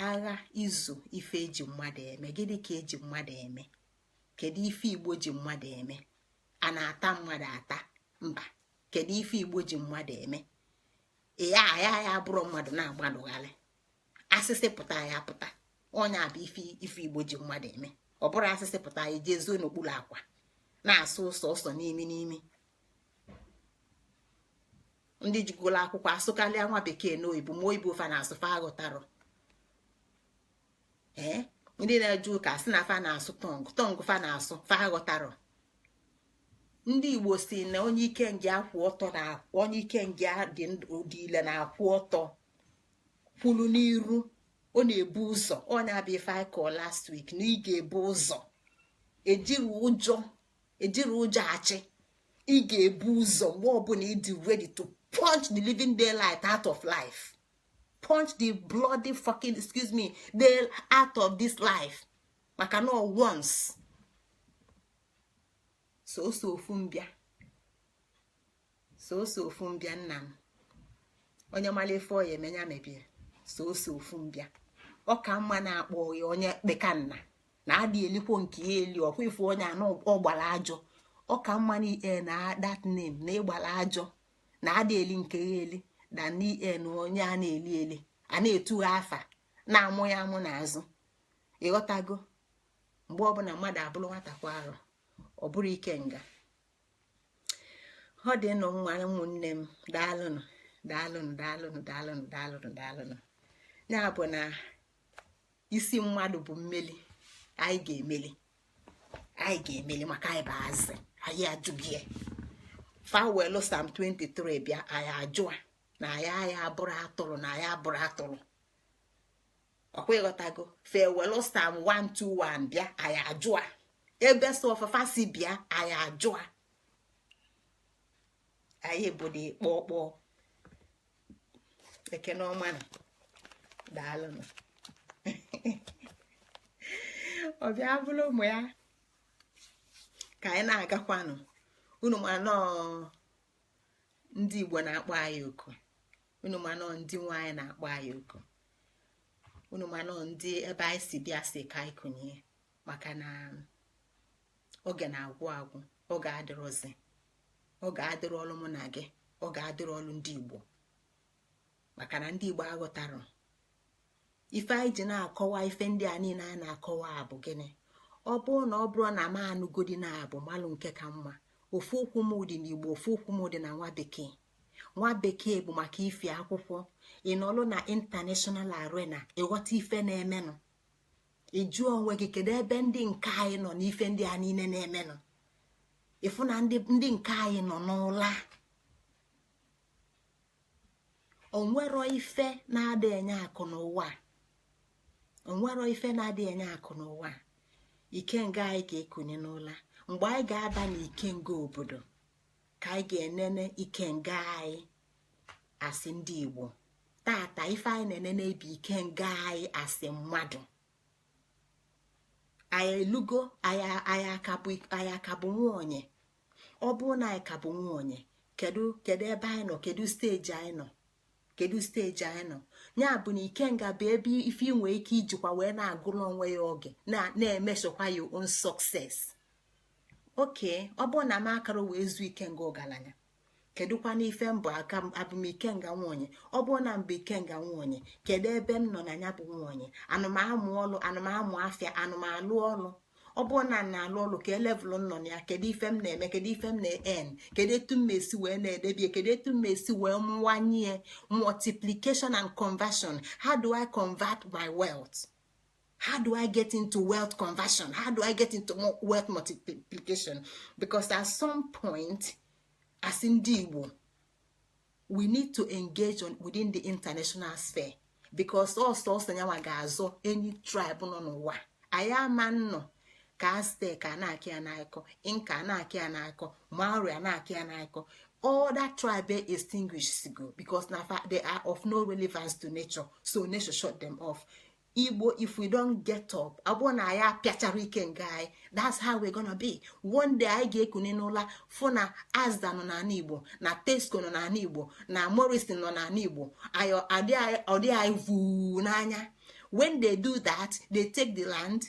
agha izu ife eji mmadụ eme. Gịnị ka eji mmadụ eme? Kedu ife Igbo ji mmadụ eme? A na-ata mmadụ ata? Mba. Kedu ife Igbo ji mmadụ eme? Ya ya ya bụrụ mmadụ na-agbadogharị asịsị pụta ya pụta. Onye a bụ ife ife Igbo ji mmadụ eme. Ọ bụrụ asịsị pụta ya, jezuo n'okpuru akwa na-asụ ụsọ ụsọ n'imi n'imi. Ndị jigolo akwụkwọ asụkarịa nwa bekee n'oyibo, ma oyibo fa na-asụ fa aghọtarọ. Ee, ndị na-eje ụka sị na fa na-asụ tongue tongue, fa na-asụ fa aghọtarọ. Ndị Igbo si na onye ike nge akwụ ọtọ, na onye ike nge dị ile na-akwụ ọtọ kwulu n'iru, ọ na-ebu ụzọ. Onye abịa ife anyị kọọ last week na ị ga-ebu ụzọ. Ejiri ụjọ, ejiri ụjọ achị. Ị ga-ebu ụzọ mgbe ọbụla ị dị ready to punch the living daylight out of life, punch the bloody fucking, excuse me, day out of this life, maka na once soso ofu mbịa, soso ofu mbịa. Nna m, onye mara ife ọ ya emenya mebie. Soso ofu mbịa, ọ ka mma na-akpọ ya onye kpeka nna na adị elikwo nke ya eli. Ọkwa ife onye anọ ọ gbara ajọ, ọ ka mma na ie na that name na ịgbara ajọ na adị eli nke ya eli na n'ie na onye a na-eli eli, a na-etugha afa na-amụ ya amụ n'azụ. Ịghọtago? Mgbe ọbụla mmadụ abụrụ nwatakwa arọ, ọ bụrụ ikenga, ọ dị nụ nwa. Ụmụnne m, daalụnụ, daalụnụ, daalụnụ, daalụnụ, daalụnụ, daalụnụ. Ya bụ na isi mmadụ bụ mmeli. Anyị ga-emeli, anyị ga-emeli, maka anyị bụ azị. Anyị ajụghị fawelu Psalm 23 bịa, anyị ajụa na anyị anyị abụrụ atụrụ, na anyị abụrụ atụrụ. Ọkwa ịghọtago? Fewelu Psalm 121 bịa, anyị ajụa ebe so ọfafa si bịa, anyị ajụa. Anyị bụ dị kpọkpọ. Ekene ọma na daalụnụ. Ọbịa bụrụ ụmụ ya ka anyị na-agakwanụ. Unu ma nọọ ndị Igbo na-akpọ anyị oku, unu ma nọọ ndị nwe anyị na-akpọ anyị oku, unu ma nọọ ndị ebe anyị si bịa si ka anyị kụnye, maka na oge na-agwụ agwụ. Oge adịrọzi, oge adịrị ọlụ mụ na gị, oge adịrị ọlụ ndị Igbo, maka na ndị Igbo aghọtarọ ife anyị ji na-akọwa. Ife ndị a niile a na-akọwa bụ gịnị? Ọ bụrụ na ọ bụrụ na m anụgodi na-abụ malụ nke ka mma. Ofu okwu m dị n'Igbo, ofu okwu m dị na nwa bekee. Nwa bekee bụ maka ifi akwụkwọ ị nọlụ na international arena, ịghọta ife na-emenụ. Ị jụọ onwe gị, kedu ebe ndị nke anyị nọ n'ife ndị a niile na-emenụ? Ịfụ na ndị nke anyị nọ n'ụla. Onwero ife na-adị enye akụ n'ụwa, onwero ife na-adị enye akụ n'ụwa. Ikenga anyị ga-ekunye n'ụla. Mgbe anyị ga-aba n'ikenga obodo, ka anyị ga-enene ikenga anyị asị ndị Igbo. Tata ife anyị na-enene bụ ikenga anyị asị mmadụ. Anyị elugo, anyị aka bụ nwa onye. Ọ bụrụ na anyị ka bụ nwa onye, kedu kedu ebe anyị nọ? Kedu stage anyị nọ? Kedu stage anyị nọ? Ya bụ na ikenga bụ ebe ife inwe ike ijikwa wee na-agụrụ onwe ya oge na-emesokwa ya own success. Oke ọ bụrụ na m akara wee zuo ikenga ọgaranya, kedụkwa n'ife mbụ aka abụm ikenga nwonye? Ọ bụrụ na mbụ ikenga nwonye, kedu ebe m nọ na ya bụ nwonye? Anụmamụ ọlụ, anụmamụ afịa, anụmalụ ọlụ. Ọ bụrụ na na-alụ ọlụ, ka level nọ na ya, kedu ife m na-eme, kedu ife m na-en, kedu etu m esi wee na-edebie, kedu etu m esi wee mwanye multiplication and conversion. How do I convert my wealth? How do I get into wealth conversion? How do I get into wealth multiplication? Because at some point, as ndị Igbo, we need to engage on within the international sphere, because ọsọsọ nyanwa ga-azọ any tribe nọ n'ụwa. Anyị ama nnọ ka Aztec a na-akị ya n'akọ, Inca a na-akị ya n'akọ, Maori a na-akị ya n'akọ. All that tribe extinguished go because na they are of no relevance to nature, so nature shut them off. Igbo, if we don't get up, ọ bụrụ na anyị apịachara ike nga anyị, that's how we're gonna be. One day anyị ga-ekune n'ụla fụ na Asda nọ n'ala Igbo, na Tesco nọ n'ala Igbo, na Morrison nọ n'ala Igbo. Ọ dị anyị vuu n'anya. When they do that, they take the land.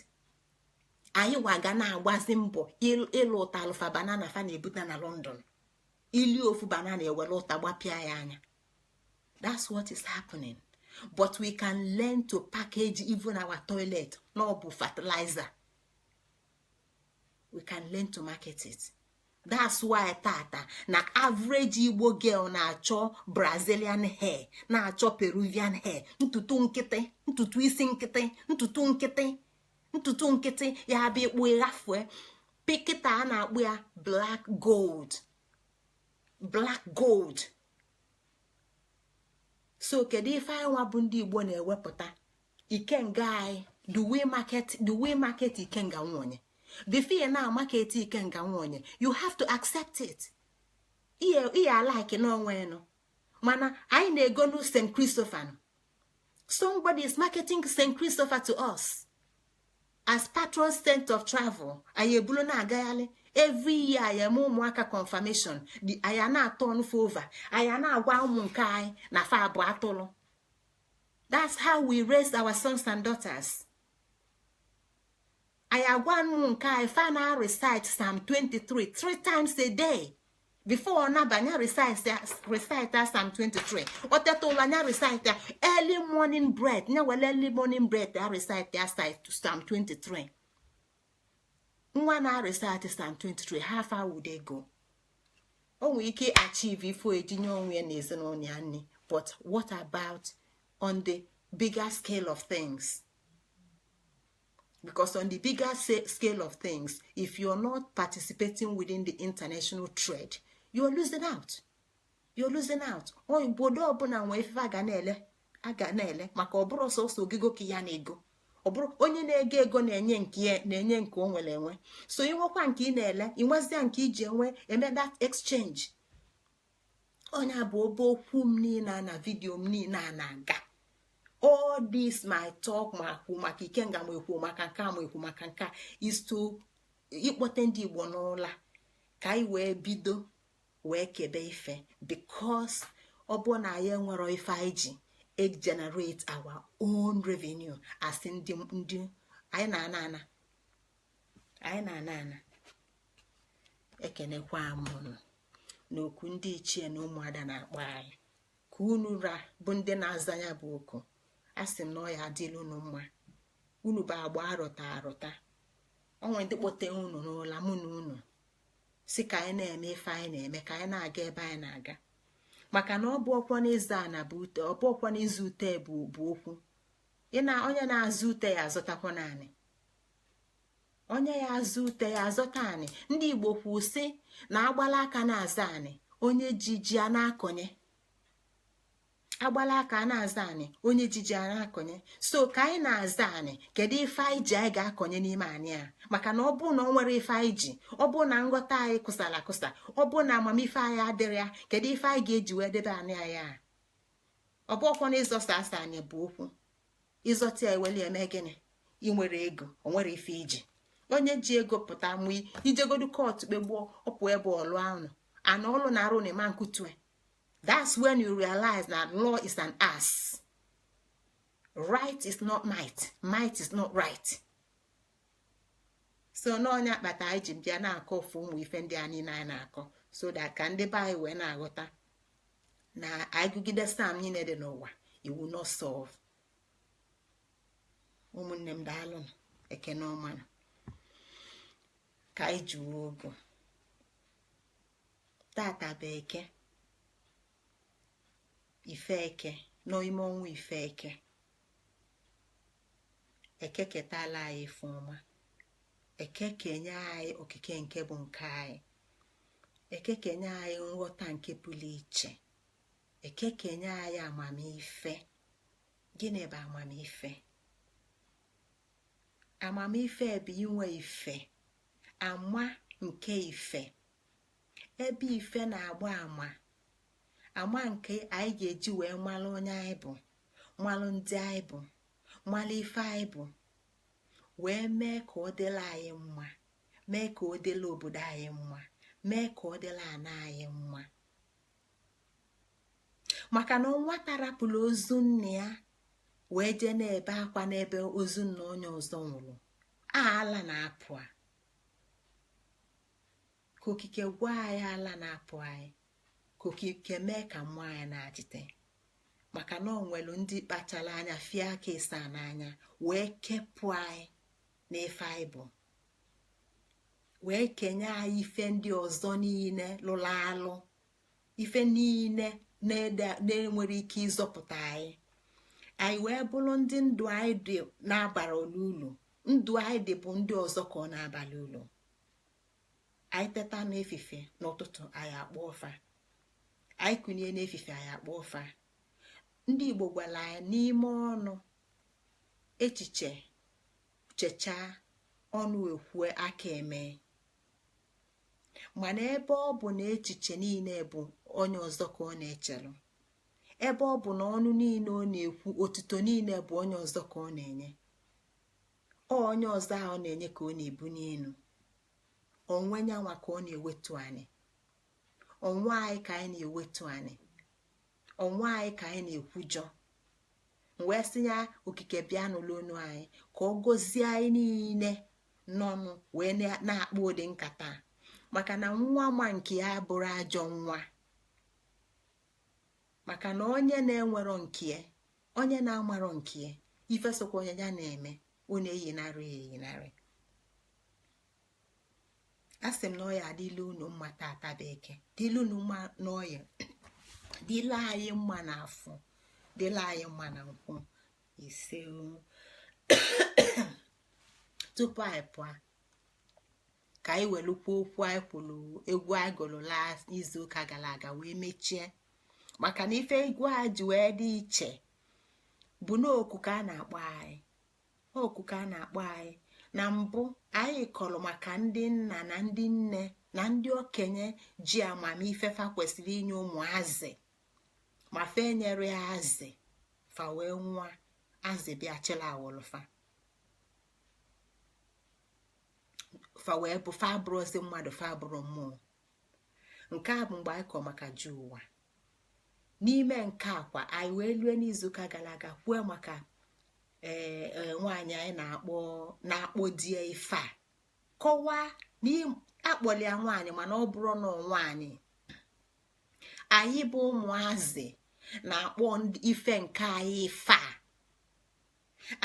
Anyị waga na-agbazi mbọ ịlụ ụta alụfa banana fa na-ebute na London. Ili ofu banana, ewere ụta gbapịa ya anya. That's what is happening. But we can learn to package even our toilet na ọ bụ fertilizer. We can learn to market it. That's why tata na average Igbo girl na-achọ Brazilian hair, na-achọ Peruvian hair, ntutu nkịtị, ntutu isi nkịtị, ntutu nkịtị, ntutu nkịtị ya bụ ịkpụ ịghafue pikịta a na-akpụ ya black gold, black gold. So kedu ife anyị nwa bụ ndị Igbo na-ewepụta? Ikenga anyị, do we market ikenga nwonye? Before you na market ikenga nwonye, you have to accept it. Ihe alike n'onwe nụ, mana anyị na-egonu St. Christopher. Somebody is marketing St. Christopher to us as patron saint of travel. Anyị ebulu na-agagharị. Every year anyị eme ụmụaka confirmation. Anyị na-atọ ọnụfe over, anyị na-agwa ụmụ nke anyị na fa abụ atụrụ. That's how we raise our sons and daughters. Anyị agwa ụmụ nke anyị, fa na recite Psalm 23 three times a day. Before ọ nabanye, recite Psalm 23. O teta ụlọ anya, recite ya early morning breath, nya were early morning breath ya recite ya Psalm 23. Nwa na recite Psalm 23, how far would they go? O nwere ike achieve ifo ejinye onwe ya na ezinụlọ ya nni, but what about on the bigger scale of things? Because on the bigger scale of things, if you're not participating within the international trade, you're losing out, you're losing out. Obodo ọbụla nwee ife a ga na-ele, a ga na-ele, maka ọ bụrụ sọsọ ogigo ka ya na-ego. Ọ bụrụ onye na-ego ego na-enye nke ya, na-enye nke o nwere enwe. So inwekwa nke ị na-ele, inwezia nke iji enwe eme that exchange. Onye bụ obe okwu m niile na video m niile a na-aga, all this my talk, ma kwu maka ikenga, ma ekwu maka nke a, ma ekwu maka nke a, is to ịkpọte ndị Igbo n'ụla ka anyị wee bido wee kebe ife, because ọ bụ na anyị enwero ife anyị ji generate our own revenue as ndị anyị na-ana ana, anyị na-ana ana. Ekenekwa m unu n'okwu ndị ichie na ụmụada na-akpọ anyị ka unu ra bụ ndị na-aza ya bụ oku. A sị m na ọ ya adịla unu mma. Unu bụ agba arụta arụta onwe ndị kpọte unu n'ụla. Mụ na unu si ka anyị na-eme ife anyị na-eme, ka anyị na-aga ebe anyị na-aga, maka na ọ bụ ọkwọ n'ịza ana bụ ute, ọ bụ ọkwọ n'ịzụ ute bụ okwu. Ị na onye na-azụ ute ya azụtakwa naanị onye ya azụ ute ya azọta anị. Ndị Igbo kwu sị na agbala aka na-aza anị, onye ji ji a na-akọnye. Agbala aka na-aza anị, onye ji ji a na-akọnye. So ka anyị na-aza anị, kedu ife anyị ji anyị ga-akọnye n'ime anyị a? Maka na ọ bụ na ọ nwere ife anyị ji, ọ bụ na nghọta anyị kụsara akụsa, ọ bụ na amamife anyị adịrị ya, kedu ife anyị ga-eji wee debe anị anyị a? Ọ bụ ọkwọ na ịzọsa asa anyị bụ okwu. Ịzọta ya, eweli eme gịnị? Ị nwere ego, o nwere ife iji. Onye ji ego pụta mụ ijegodu court kpegbuo, ọpụ ebe ọlụ ahụ ana ọlụ na arụ na ịma nkutue. That's when you realize that law is an ass. Right is not might, might is not right. So n'ọnya akpata anyị ji bịa na-akọ ofu ụmụ ife ndị a niile anyị na-akọ, so that ka ndị be anyị wee na-aghọta na agụgide sam niile dị n'ụwa, iwu not solve. Ụmụnne m, daalụnụ. Ekene ọmanụ. Ka anyị jụọ ogu. Tata bụ Eke, ife eke n'ime ọnwa ife eke. Eke ketala anyị ife ọma. Eke kenye anyị okike nke bụ nke anyị. Eke kenye anyị nghọta nke pụrụ iche. Eke kenye anyị amamife. Gịnị bụ amamife? Amamife bụ inwe ife, ama nke ife, ebe ife na-agba ama, ama nke anyị ga-eji wee malụ onye anyị bụ, malụ ndị anyị bụ, malụ ife anyị bụ, wee mee ka ọ dịla anyị mma, mee ka ọ dịla obodo anyị mma, mee ka ọ dịla ana anyị mma. Maka na nwata rapụrụ ozu nne ya wee jee na-ebe akwa n'ebe ozu nna onye ọzọ nwụrụ, ala na-apụ a. Ka okike gwa anyị ala na-apụ anyị, ka okike mee ka mmụọ anyị na-achite. Maka na ọ nwere ndị kpachara anya fie aka ịsa n'anya wee kepụ anyị n'ife anyị bụ, wee kenye anyị ife ndị ọzọ niile lụrụ alụ, ife niile na-enwere ike ịzọpụta anyị. Anyị wee bụrụ ndị ndụ anyị dị na-abara ulu, ndụ anyị dị bụ ndị ọzọ ka ọ na-abalị ulu. Anyị teta n'efife n'ụtụtụ, anyị akpọ ọfa. Anyị kụnye n'efife, anyị akpọ ọfa. Ndị Igbo gwara anyị n'ime ọnụ echiche chechaa ọnụ ekwue aka eme. Mana ebe ọ bụ na echiche niile bụ onye ọzọ ka ọ na-echelụ, ebe ọ bụ na ọnụ niile ọ na-ekwu, otuto niile bụ onye ọzọ ka ọ na-enye, onye ọzọ ahụ na-enye ka ọ na-ebu n'elu onwe nyanwa ka ọ na-ewetu anyị, onwe anyị ka anyị na-ewetu anyị, onwe anyị ka anyị na-ekwujọ. Wee sị ya okike bịa n'ụlọ onu anyị ka ọ gọzie anyị niile n'ọnụ wee na-akpọ ụdị nkata. Maka na nwa ma nke ya bụrụ ajọ nwa, maka na onye na-enwero nke, onye na-amarọ nke ife sokwa onye ya na-eme, ọ na-eyinarị ya eyinarị. A sị m na ọya adịla unu mma tata bụ Eke, dịla unu mma n'ọya, dịla anyị mma n'afọ, dịla anyị mma na nkwụ. Ise. Tupu anyị pụọ, ka anyị welukwa okwu anyị kwuru, egwu anyị gụrụ laa izuụka gara aga wee mechie. Maka na ife egwu a ji wee dị iche bụ na oku ka a na-akpọ anyị, oku ka a na-akpọ anyị. Na mbụ anyị kọrọ maka ndị nna na ndị nne na ndị okenye ji amamife fa kwesịrị inye ụmụazị, ma fa enyere ya azị, fa wee nwa azị bịa chịla awụlụfa, fa wee bụ fa abụrụzi mmadụ, fa abụrụ mmụọ. Nke a bụ mgbe anyị kọrọ maka ji ụwa. N'ime nke akwa anyị wee lue n'izuụka gara aga kwuo maka ee nwaanyị anyị na-akpọ na-akpọ die ife a, kọwaa na akpọli ya nwaanyị mana ọ bụrụ na nwaanyị. Anyị bụ ụmụazị na-akpọ ife nke anyị ife a.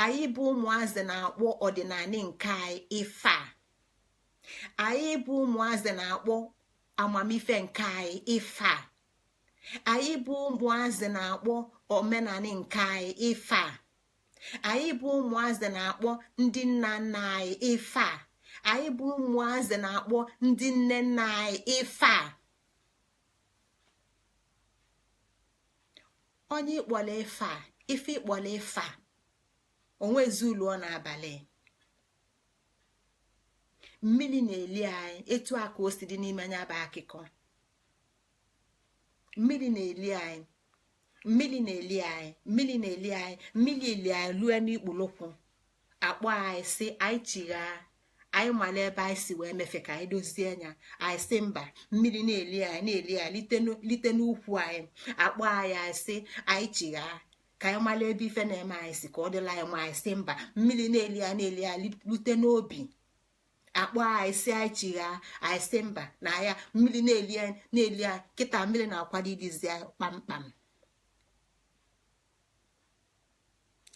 Anyị bụ ụmụazị na-akpọ ọdịnala nke anyị ife a. Anyị bụ ụmụazị na-akpọ amamife nke anyị ife a. Anyị bụ ụmụazị na-akpọ omenala nke anyị ife a. Anyị bụ ụmụazị na-akpọ ndị nna nna anyị ife a. Anyị bụ ụmụazị na-akpọ ndị nne nna anyị ife a. Onye ịkpọla ife a, ife ịkpọla ife a, onwezi ulu ọ na-abalị. Mmiri na-eli anyị etu a ka o si dị n'ime anya bụ akụkọ. Mmiri na-eli anyị, mmiri na-eli anyị, mmiri na-eli anyị, mmiri eli anyị lue n'ikpulụkwụ. Akpọ anyị si anyị chighaa, anyị mara ebe anyị si wee mefe ka anyị dozie anya. Anyị si mba, mmiri na-eli anyị, na-eli anyị lite n'ukwu anyị. Akpọ anyị, anyị si anyị chighaa ka anyị mara ebe ife na-eme anyị si ka ọ dịla anyị ma. Anyị si mba, mmiri na-eli anyị, na-eli anyị lute n'obi. Akpọ anyị si anyị chighaa, anyị si mba na ya mmiri na-eli anyị, na-eli anyị. Kịta mmiri na-akwado idizi anyị kpamkpam.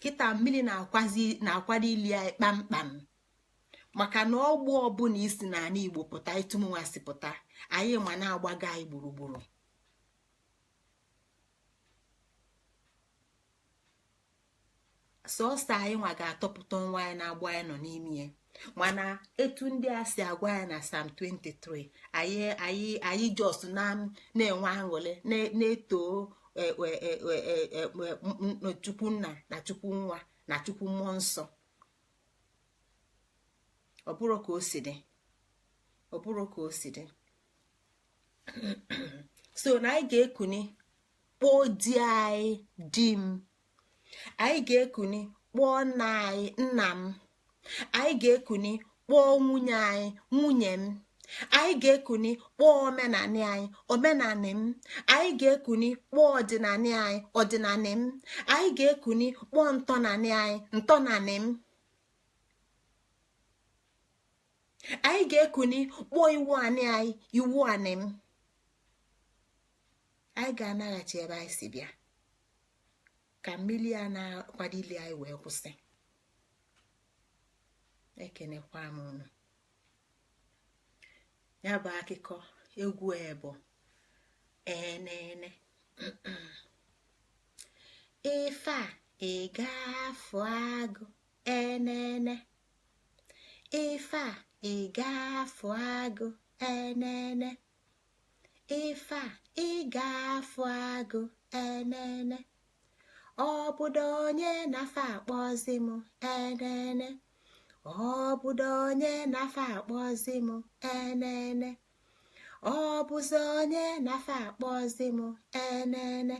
Kịta mmiri na-akwado ili anyị kpamkpam. Maka na ọgbụ ọbụla isi n'ala Igbo pụta, ịtụmnwa si pụta, anyị ma na-agbaga anyị gburugburu. Sọọsọ anyị nwa ga-atọpụta onwe anyị na-agbụ anyị nọ n'ime ya. Mana etu ndị a si agwa ya na Psalm 23, anyị just na-enwe aṅụrị, na-eto Chukwu nna na Chukwu nwa na Chukwu mmụọ nsọ. Ọ bụrụ ka o si dị, ọ bụrụ ka o si dị. So na anyị ga-ekuni kpọọ di anyị di m, anyị ga-ekuni kpọọ nna anyị nna m, anyị ga-ekuni kpọọ nwunye anyị nwunye m, anyị ga-ekuni kpọọ omenanị anyị omenanị m, anyị ga-ekuni kpọọ ọdịnanị anyị ọdịnanị m, anyị ga-ekuni kpọọ ntọnanị anyị ntọnanị m, anyị ga-ekuni kpọọ iwu anị anyị iwu anị m. Anyị ga-anaghachi ebe anyị si bịa ka mmiri a na-akwado ili anyị wee kwụsị. Ekenekwa m unu. Ya bụ akụkọ egwu ebo enene. Ife a ị ga-afụ agụ enene, ife a ị ga-afụ agụ enene, ife a ị ga-afụ agụ enene, obodo onye na-afa akpọzi m enene, obodo onye na-afa akpọzi m enene, ọ bụzi onye na-afa akpọzi m enene,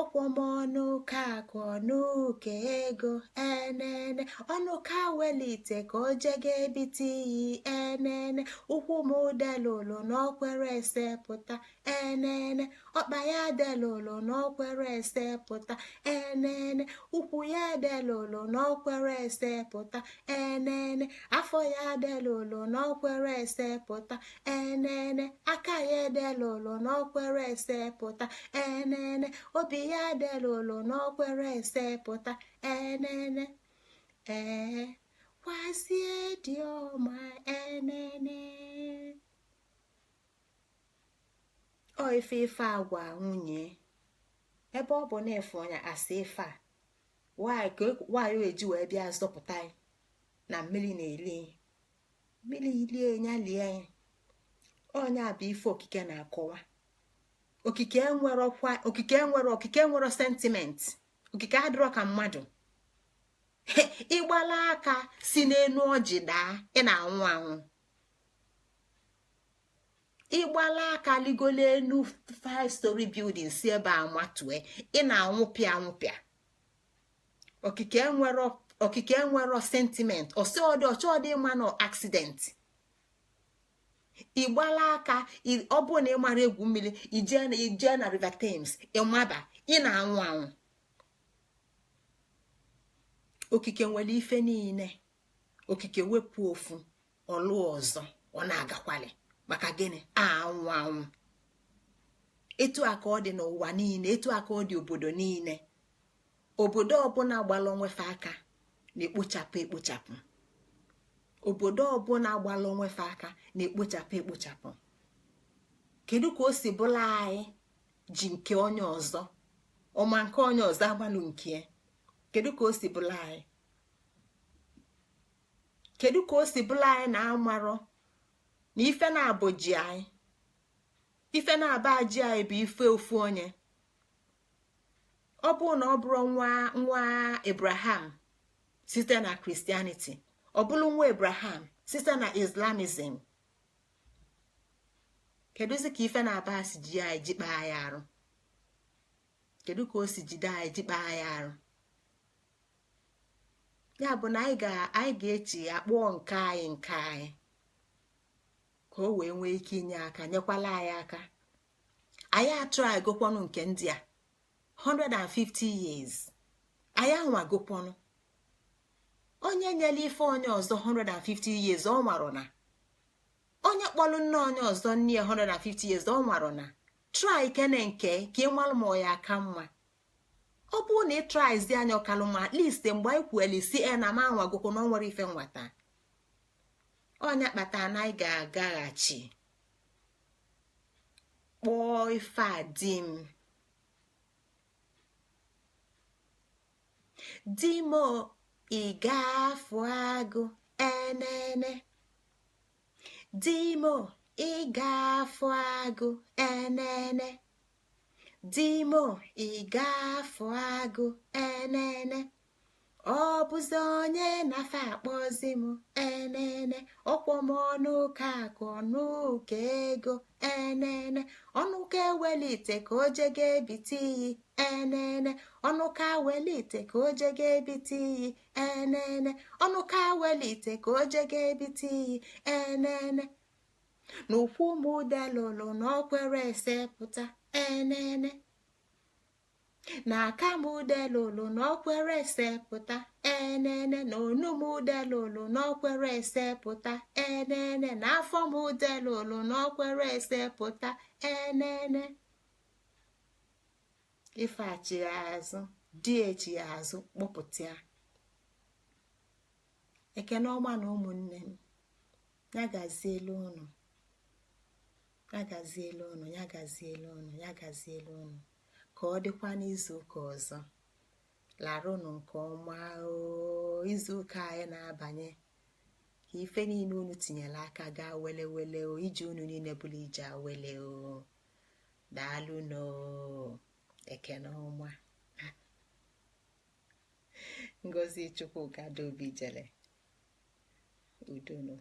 ọkwọ m ọnụ ka akụ ọnụ ka ego enene, ọnụ ka welite ka o jega ebite iyi enene, ụkwụ m delụlụ na okwere ese pụta enene, ọkpa ya delụlụ na okwere ese pụta enene, ụkwụ ya delụlụ na okwere ese pụta enene, afọ ya delụlụ na okwere ese pụta enene, aka ya delụlụ na okwere ese pụta enene, obi ya delụlụ na okwere ese pụta enene. Ee, kwazie dị ọma enene. Ọ ife ife agwa nwunye ebe ọ bụ na efe onye asị ife a nwaanyị eji wee bịa zọpụta ya na mmiri na-eli mmiri lie ya lie ya. Onye a bụ ife okike na-akọwa. Okike enwero sentiment. Okike adịrọ ka mmadụ. Ịgbala aka si n'enu ọjị daa, ị na-anwụ anwụ. Ịgbala aka ligolo enu 5-story building si ebe a matue, ị na-anwụpịa anwụpịa. Okike enwero sentiment. Ọsọdị ọchọdị ịma nọ accident. Ịgbala aka, ọ bụ na ị mara egwu mmiri, ijee na River Thames, ịmaba, ị na-anwụ anwụ. Okike nwere ife niile. Okike wepụ ofu ọlụ ọzọ, ọ na-agakwali. Maka gịnị? Anwụ anwụ. Etu a ka ọ dị n'ụwa niile, etu a ka ọ dị obodo niile. Obodo ọbụla gbala onwefe aka na-ekpochapụ ekpochapụ. Obodo ọbụla gbala onwefe aka na-ekpochapụ ekpochapụ. Kedu ka o si bụla anyị ji nke onye ọzọ, ọma nke onye ọzọ agbalụ nke? Kedu ka o si bụla anyị? Kedu ka o si bụla anyị na-amarọ na ife na-abụ ji anyị, ife na-aba ji anyị bụ ife ofu onye? Ọ bụrụ na ọ bụrụ nwa Abraham site na Christianity, ọ bụrụ nwa Abraham site na Islamism, kedụzi ka ife na-aba si ji anyị jikpa anyị arụ? Kedu ka o si jide anyị jikpa anyị arụ? Ya bụ na anyị ga-echi ya kpọọ nke anyị nke anyị, ka o wee nwee ike inye aka nyekwala anyị aka. Anyị atụrụ agụkwanụ nke ndị a 150 years, anyị anwagokwanụ. Onye nyere ife onye ọzọ 150 years, ọ nwarụ na onye kpọrọ nne onye ọzọ nne ya 150 years, ọ nwarụ na try kene nke ka ị malụ ma ọ ya aka mma. Ọ bụrụ na ị traizi anya ọkalụ ma at least mgbe anyị kwueli si e na m anwagokwu na ọ nwere ife nwata. Ọnya kpatara na anyị ga-agaghachi kpọọ ife a di m. Di m ị ga-afụ agụ enene. Di m ị ga-afụ agụ enene. Di m ị ga-afụ agụ enene. Ọ bụzi onye na-afa akpọzi m enene. Ọkwọ m ọnụ ka akụ ọnụ ka ego enene. Ọnụ ka ewelite ka o jega ebite iyi enene. Ọnụ ka welite ka o jega ebite iyi enene. Ọnụ ka welite ka o jega ebite iyi enene. N'ukwu m udelụlụ na okwere esepụta enene. Na aka m udelụlụ na okwere esepụta enene. Na onu m udelụlụ na okwere esepụta enene. Na afọ m udelụlụ na okwere esepụta enene. Ife achigha azụ di echigha azụ kpọpụta ya. Ekene ọma na ụmụnne m, ya gazielu unu, ya gazielu unu, ya gazielu unu, ya gazielu unu. Ka ọ dịkwa n'izu ụka ọzọ. Larụnụ nke ọma o. Izu ụka anyị na-abanye ka ife niile unu tinyere aka gaa wele wele o. Ije unu niile bụla ije awele o. Daalụ no. Ekene ọma. Ngozi Chukwuka Adaobi jele. Udono.